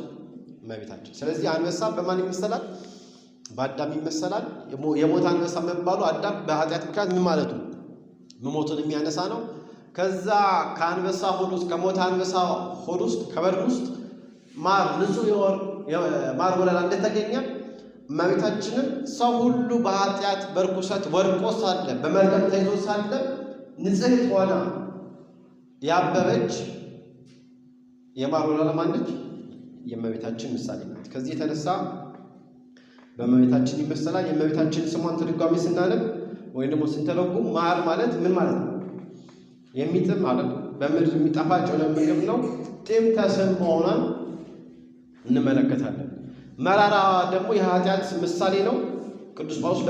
እመቤታችን። ስለዚህ አንበሳ በማን ይመሰላል? በአዳም ይመሰላል። የሞተ አንበሳ መባሉ አዳም በኃጢአት ምክንያት ምን ማለቱ መሞቱን የሚያነሳ ነው። ከዛ ከአንበሳ ሆድ ውስጥ ከሞተ አንበሳ ሆድ ውስጥ ከበድን ውስጥ ማር ንጹሕ ማር ወለላ እንደተገኘ እመቤታችንም ሰው ሁሉ በኃጢአት በርኩሰት ወድቆ ሳለ በመርገም ተይዞ ሳለ ንጽሕት ሆና ያበበች የማር ወለላ ማነች? የእመቤታችን ምሳሌ ናት። ከዚህ የተነሳ በእመቤታችን ይመሰላል። የእመቤታችን ስሟን ትርጓሜ ስናነብ ወይም ደግሞ ስንተረጉም ማር ማለት ምን ማለት ነው? የሚጥም ማለት በምድር የሚጣፋጭ የሆነ ምግብ ነው። ጥምተ ስም መሆኗን እንመለከታለን። መራራ ደግሞ የኃጢአት ምሳሌ ነው። ቅዱስ ጳውሎስ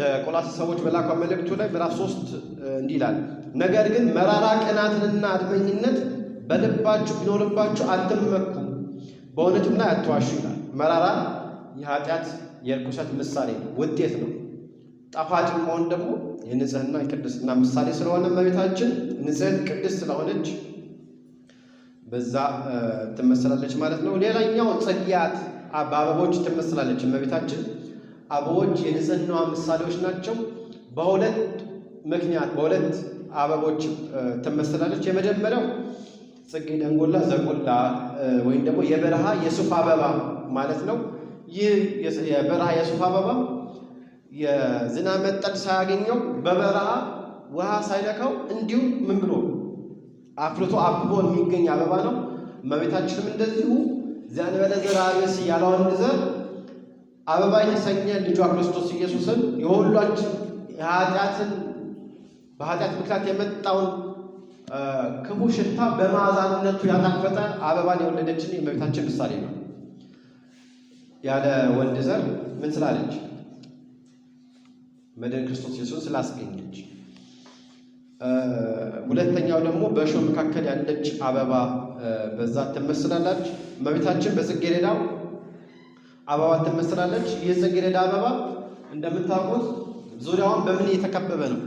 ለቆላስይስ ሰዎች በላከው መልእክቱ ላይ ምዕራፍ 3 እንዲህ ይላል፣ ነገር ግን መራራ ቅናትንና አድመኝነት በልባችሁ ቢኖርባችሁ አትመኩ፣ በእውነትም ላይ አትዋሹ ይላል። መራራ የኃጢአት የርኩሰት ምሳሌ ነው፣ ውጤት ነው። ጣፋጭ መሆን ደግሞ የንጽህና የቅድስና ምሳሌ ስለሆነ እመቤታችን ንጽሕት ቅድስት ስለሆነች በዛ ትመሰላለች ማለት ነው። ሌላኛው ጽጌያት በአበቦች ትመስላለች እመቤታችን። አበቦች የንጽህናዋ ምሳሌዎች ናቸው። በሁለት ምክንያት በሁለት አበቦች ትመስላለች። የመጀመሪያው ጽጌ ደንጎላ ዘቆላ ወይም ደግሞ የበረሃ የሱፍ አበባ ማለት ነው። ይህ የበረሃ የሱፍ አበባ የዝናብ መጠል ሳያገኘው በበረሃ ውሃ ሳይነካው እንዲሁ ምን ብሎ አፍርቶ አብቦ የሚገኝ አበባ ነው። እመቤታችንም እንደዚሁ ዘእንበለ ዘርአ ብእሲ ያለ ወንድ ዘር አበባ የተሰኘ ልጇ ክርስቶስ ኢየሱስን የሁላችን የኃጢአትን በኃጢአት ምክንያት የመጣውን ክፉ ሽታ በመዓዛነቱ ያጣፈጠ አበባን የወለደችን የእመቤታችን ምሳሌ ነው። ያለ ወንድ ዘር ምን ስላለች? መድኃኒት ክርስቶስ ኢየሱስን ስላስገኘች። ሁለተኛው ደግሞ በእሾህ መካከል ያለች አበባ በዛ ትመስላለች። እመቤታችን በጽጌረዳው አበባ ትመስላለች። ይህ ጽጌረዳ አበባ እንደምታውቁት ዙሪያውን በምን የተከበበ ነው?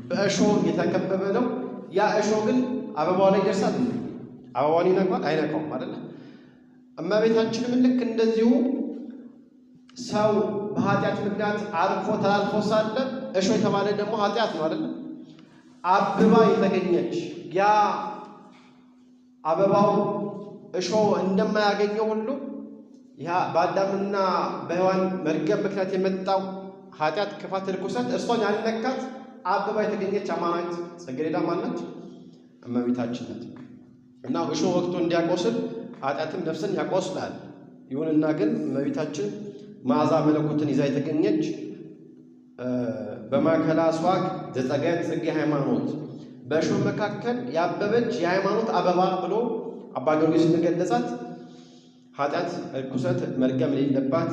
በእሾህ የተከበበ ነው። ያ እሾህ ግን አበባው ላይ ይደርሳል? አበባውን ይነካዋል? አይነካውም አይደለ? እመቤታችንም ልክ እንደዚሁ ሰው በኃጢአት ምክንያት አልፎ ተላልፎ ሳለ እሾህ የተባለ ደግሞ ኃጢአት ነው አይደለ? አብባ የተገኘች ያ አበባው እሾህ እንደማያገኘው ሁሉ ያ በአዳምና በሔዋን መርገም ምክንያት የመጣው ኃጢአት፣ ክፋት፣ ርኩሰት እርሷን ያልነካት አብባ የተገኘች አማናዊት ጽጌረዳ ማነች? እመቤታችን ናት። እና እሾህ ወቅቶ እንዲያቆስል ኃጢአትም ነፍስን ያቆስላል። ይሁንና ግን እመቤታችን መዓዛ መለኮትን ይዛ የተገኘች በማእከላ አስዋክ ዘጸገየት ጽጌ ሃይማኖት በእሾህ መካከል ያበበች የሃይማኖት አበባ ብሎ አባ ጊዮርጊስ እንደገለጻት ኃጢአት፣ ርኩሰት፣ መርገም የሌለባት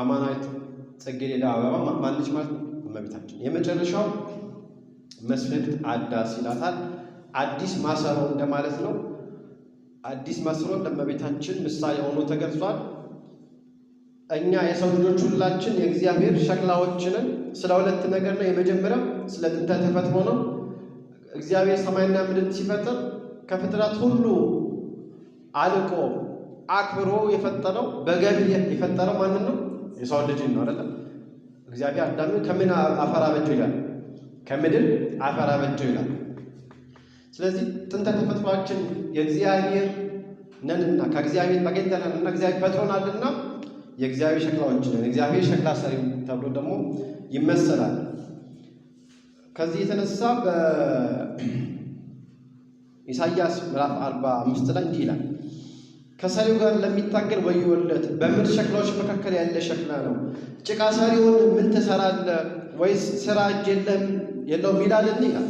አማናዊት ጽጌረዳ አበባ ማነች ማለት ነው? እመቤታችን። የመጨረሻው መስፍሕት አዳስ ይላታል። አዲስ ማሰሮ እንደማለት ነው። አዲስ ማሰሮ ለእመቤታችን ምሳሌ ሆኖ ተገልጿል። እኛ የሰው ልጆች ሁላችን የእግዚአብሔር ሸክላዎችንን ስለ ሁለት ነገር ነው። የመጀመሪያው ስለ ጥንተ ተፈጥሮ ነው። እግዚአብሔር ሰማይና ምድርን ሲፈጥር ከፍጥረት ሁሉ አልቆ አክብሮ የፈጠረው በገቢ የፈጠረው ማንን ነው? የሰው ልጅ ነው አይደለም? እግዚአብሔር አዳምን ከምን አፈር አበጀው ይላል? ከምድር አፈር አበጀው ይላል። ስለዚህ ጥንተ ተፈጥሯችን የእግዚአብሔር ነንና ከእግዚአብሔር ተገኝተናልና እግዚአብሔር ፈጥሮናልና የእግዚአብሔር ሸክላዎች ነን። እግዚአብሔር ሸክላ ሰሪ ተብሎ ደግሞ ይመሰላል። ከዚህ የተነሳ በኢሳይያስ ምዕራፍ 45 ላይ እንዲህ ይላል፣ ከሰሪው ጋር ለሚታገል ወዮለት፣ በምድር ሸክላዎች መካከል ያለ ሸክላ ነው። ጭቃ ሰሪውን ምን ትሰራለህ? ወይስ ስራ እጅ የለውም ይላልን? ይላል።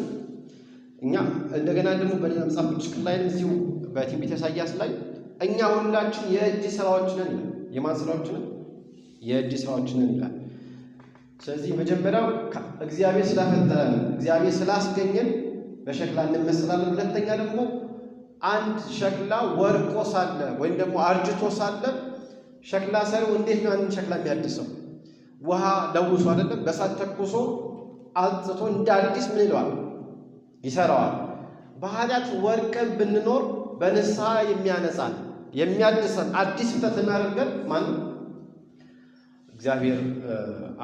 እኛ እንደገና ደግሞ በሌላ መጽሐፍ ቅዱስ ክፍል ላይ እዚሁ በትንቢተ ኢሳይያስ ላይ እኛ ሁላችን የእጅ ስራዎች ነን ይላል። የማን ስራዎች ነን? የእጅ ስራዎች ነን ይላል። ስለዚህ መጀመሪያው እግዚአብሔር ስላፈጠረን እግዚአብሔር ስላስገኘን በሸክላ እንመስላለን። ሁለተኛ ደግሞ አንድ ሸክላ ወርቆ ሳለ ወይም ደግሞ አርጅቶ ሳለ ሸክላ ሰሪው እንዴት ነው ያንን ሸክላ የሚያድሰው? ውሃ ለውሶ አይደለም፣ በሳት ተኩሶ አጽቶ እንደ አዲስ ምን ይለዋል? ይሰራዋል። በኃጢአት ወርቀን ብንኖር በንስሐ የሚያነጻን የሚያድሰን አዲስ ፍጥረት የሚያደርገን ማን? እግዚአብሔር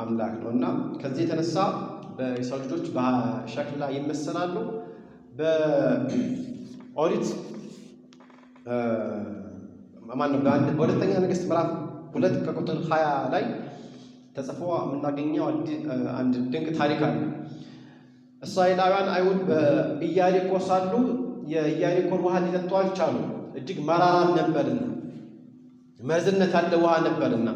አምላክ ነው። እና ከዚህ የተነሳ የሰው ልጆች በሸክላ ይመሰላሉ። በኦሪት ማነው በሁለተኛ ነገሥት ምዕራፍ 2 ከቁጥር 20 ላይ ተጽፎ የምናገኘው አንድ ድንቅ ታሪክ አለ። እስራኤላውያን አይሁድ በኢያሪኮ ሳሉ የኢያሪኮን ውሃ ሊጠጡ አልቻሉ። እጅግ መራራ ነበርና መርዝነት ያለ ውሃ ነበርና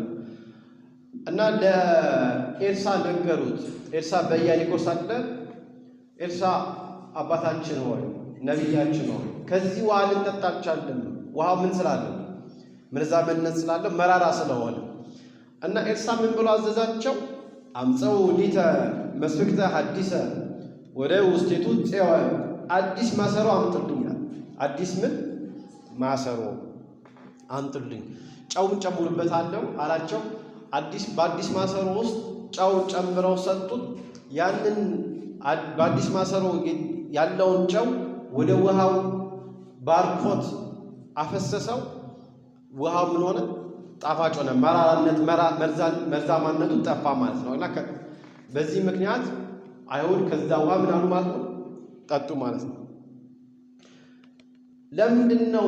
እና ለኤልሳ ነገሩት። ኤልሳ በኢያሪኮ ሳለ ኤልሳ አባታችን ሆይ ነቢያችን ሆይ ከዚህ ውሃ ልንጠጣ አልቻልንም። ውሃው ምን ስላለ? መርዛምነት ስላለው መራራ ስለሆነ እና ኤልሳ ምን ብሎ አዘዛቸው? አምፀው ሊተ መስፍክተ ሐዲሰ ወደ ውስቴቱ ፄወ፣ አዲስ ማሰሮ አምጡልኛል። አዲስ ምን ማሰሮ አምጡልኝ፣ ጨውን ጨምሩበታለሁ አላቸው። በአዲስ ማሰሮ ውስጥ ጨው ጨምረው ሰጡት። ያንን በአዲስ ማሰሮ ያለውን ጨው ወደ ውሃው ባርኮት አፈሰሰው። ውሃው ምን ሆነ? ጣፋጭ ሆነ። መራራነት መርዛማነቱ ጠፋ ማለት ነው። እና በዚህ ምክንያት አይሁድ ከዛ ውሃ ምን አሉ ማለት ነው? ጠጡ ማለት ነው። ለምንድን ነው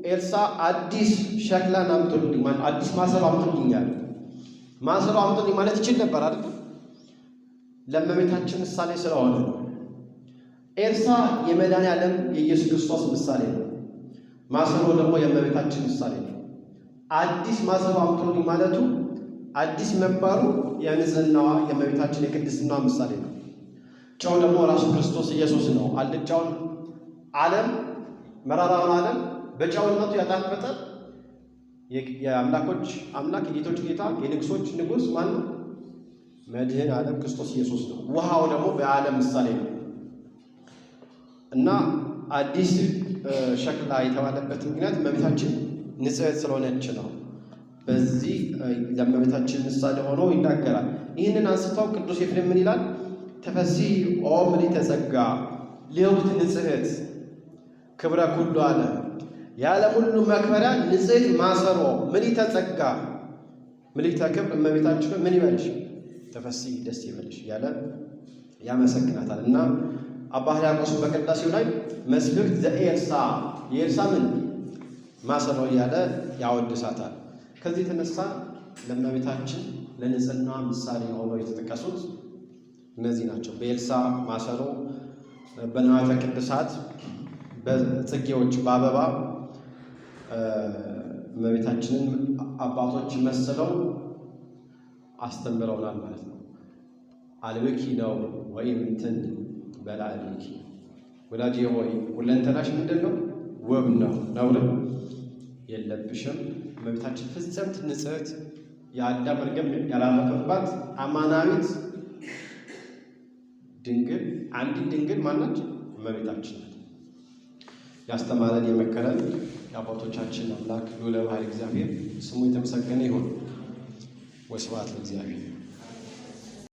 ኤልሳ አዲስ ሸክላን አምጡልኝ ማለት አዲስ ማሰሮ አምጡልኛል? ማሰሮ አምጡልኝ ማለት ይችል ነበር አይደል? ለእመቤታችን ምሳሌ ስለሆነ ነው። ኤልሳ የመድኃኔዓለም የኢየሱስ ክርስቶስ ምሳሌ ነው። ማሰሮ ደግሞ የእመቤታችን ምሳሌ ነው። አዲስ ማሰሮ አምጡልኝ ማለቱ አዲስ መባሉ የንጽህናዋ የእመቤታችን የቅድስናዋ ምሳሌ ነው። ጨው ደግሞ ራሱ ክርስቶስ ኢየሱስ ነው። አልጫውን ዓለም መራራውን ዓለም በጨውነቱ ያጣፈጠ የአምላኮች አምላክ የጌቶች ጌታ የንጉሶች ንጉሥ ማን ነው? መድህን ዓለም ክርስቶስ ኢየሱስ ነው። ውሃው ደግሞ በዓለም ምሳሌ ነው እና አዲስ ሸክላ የተባለበት ምክንያት እመቤታችን ንጽሕት ስለሆነች ነው። በዚህ ለእመቤታችን ምሳሌ ሆኖ ይናገራል። ይህንን አንስተው ቅዱስ ኤፍሬም ምን ይላል? ተፈሥሒ ኦ ምልዕተ ጸጋ ልህውት ንጽሕት ክብረ ኩሉ ዓለም፣ የዓለም ሁሉ መክበሪያ ንጽሕት ማሰሮ ምልዕተ ጸጋ ምልዕተ ክብር እመቤታችን ምን ይበልሽ? ተፈሥሒ ደስ ይበልሽ እያለ ያመሰግናታል። እና አባ ሕርያቆስ በቅዳሴው ላይ መስፍርት ዘኤልሳ የኤልሳ ምን ማሰሮ እያለ ያወድሳታል። ከዚህ የተነሳ ለእመቤታችን ለንጽህናዋ ምሳሌ ሆነው የተጠቀሱት እነዚህ ናቸው። በኤልሳ ማሰሮ፣ በንዋያተ ቅድሳት፣ በጽጌዎች፣ በአበባ እመቤታችንን አባቶች መስለው አስተምረውናል ማለት ነው። አልብኪ ነው ወይም እንትን በላዕሌኪ፣ ወዳጄ ሆይ ሁለንተናሽ ምንድን ነው? ውብ ነው፣ ነውርም የለብሽም። እመቤታችን ፍጽምት ንጽሕት፣ የአዳም መርገም ያላረፈባት አማናዊት ድንግል፣ አንዲት ድንግል ማናች? እመቤታችን ናት። ያስተማረን የመከረን የአባቶቻችን አምላክ ልዑለ ባሕርይ እግዚአብሔር ስሙ የተመሰገነ ይሁን። ወስብሐት ለእግዚአብሔር።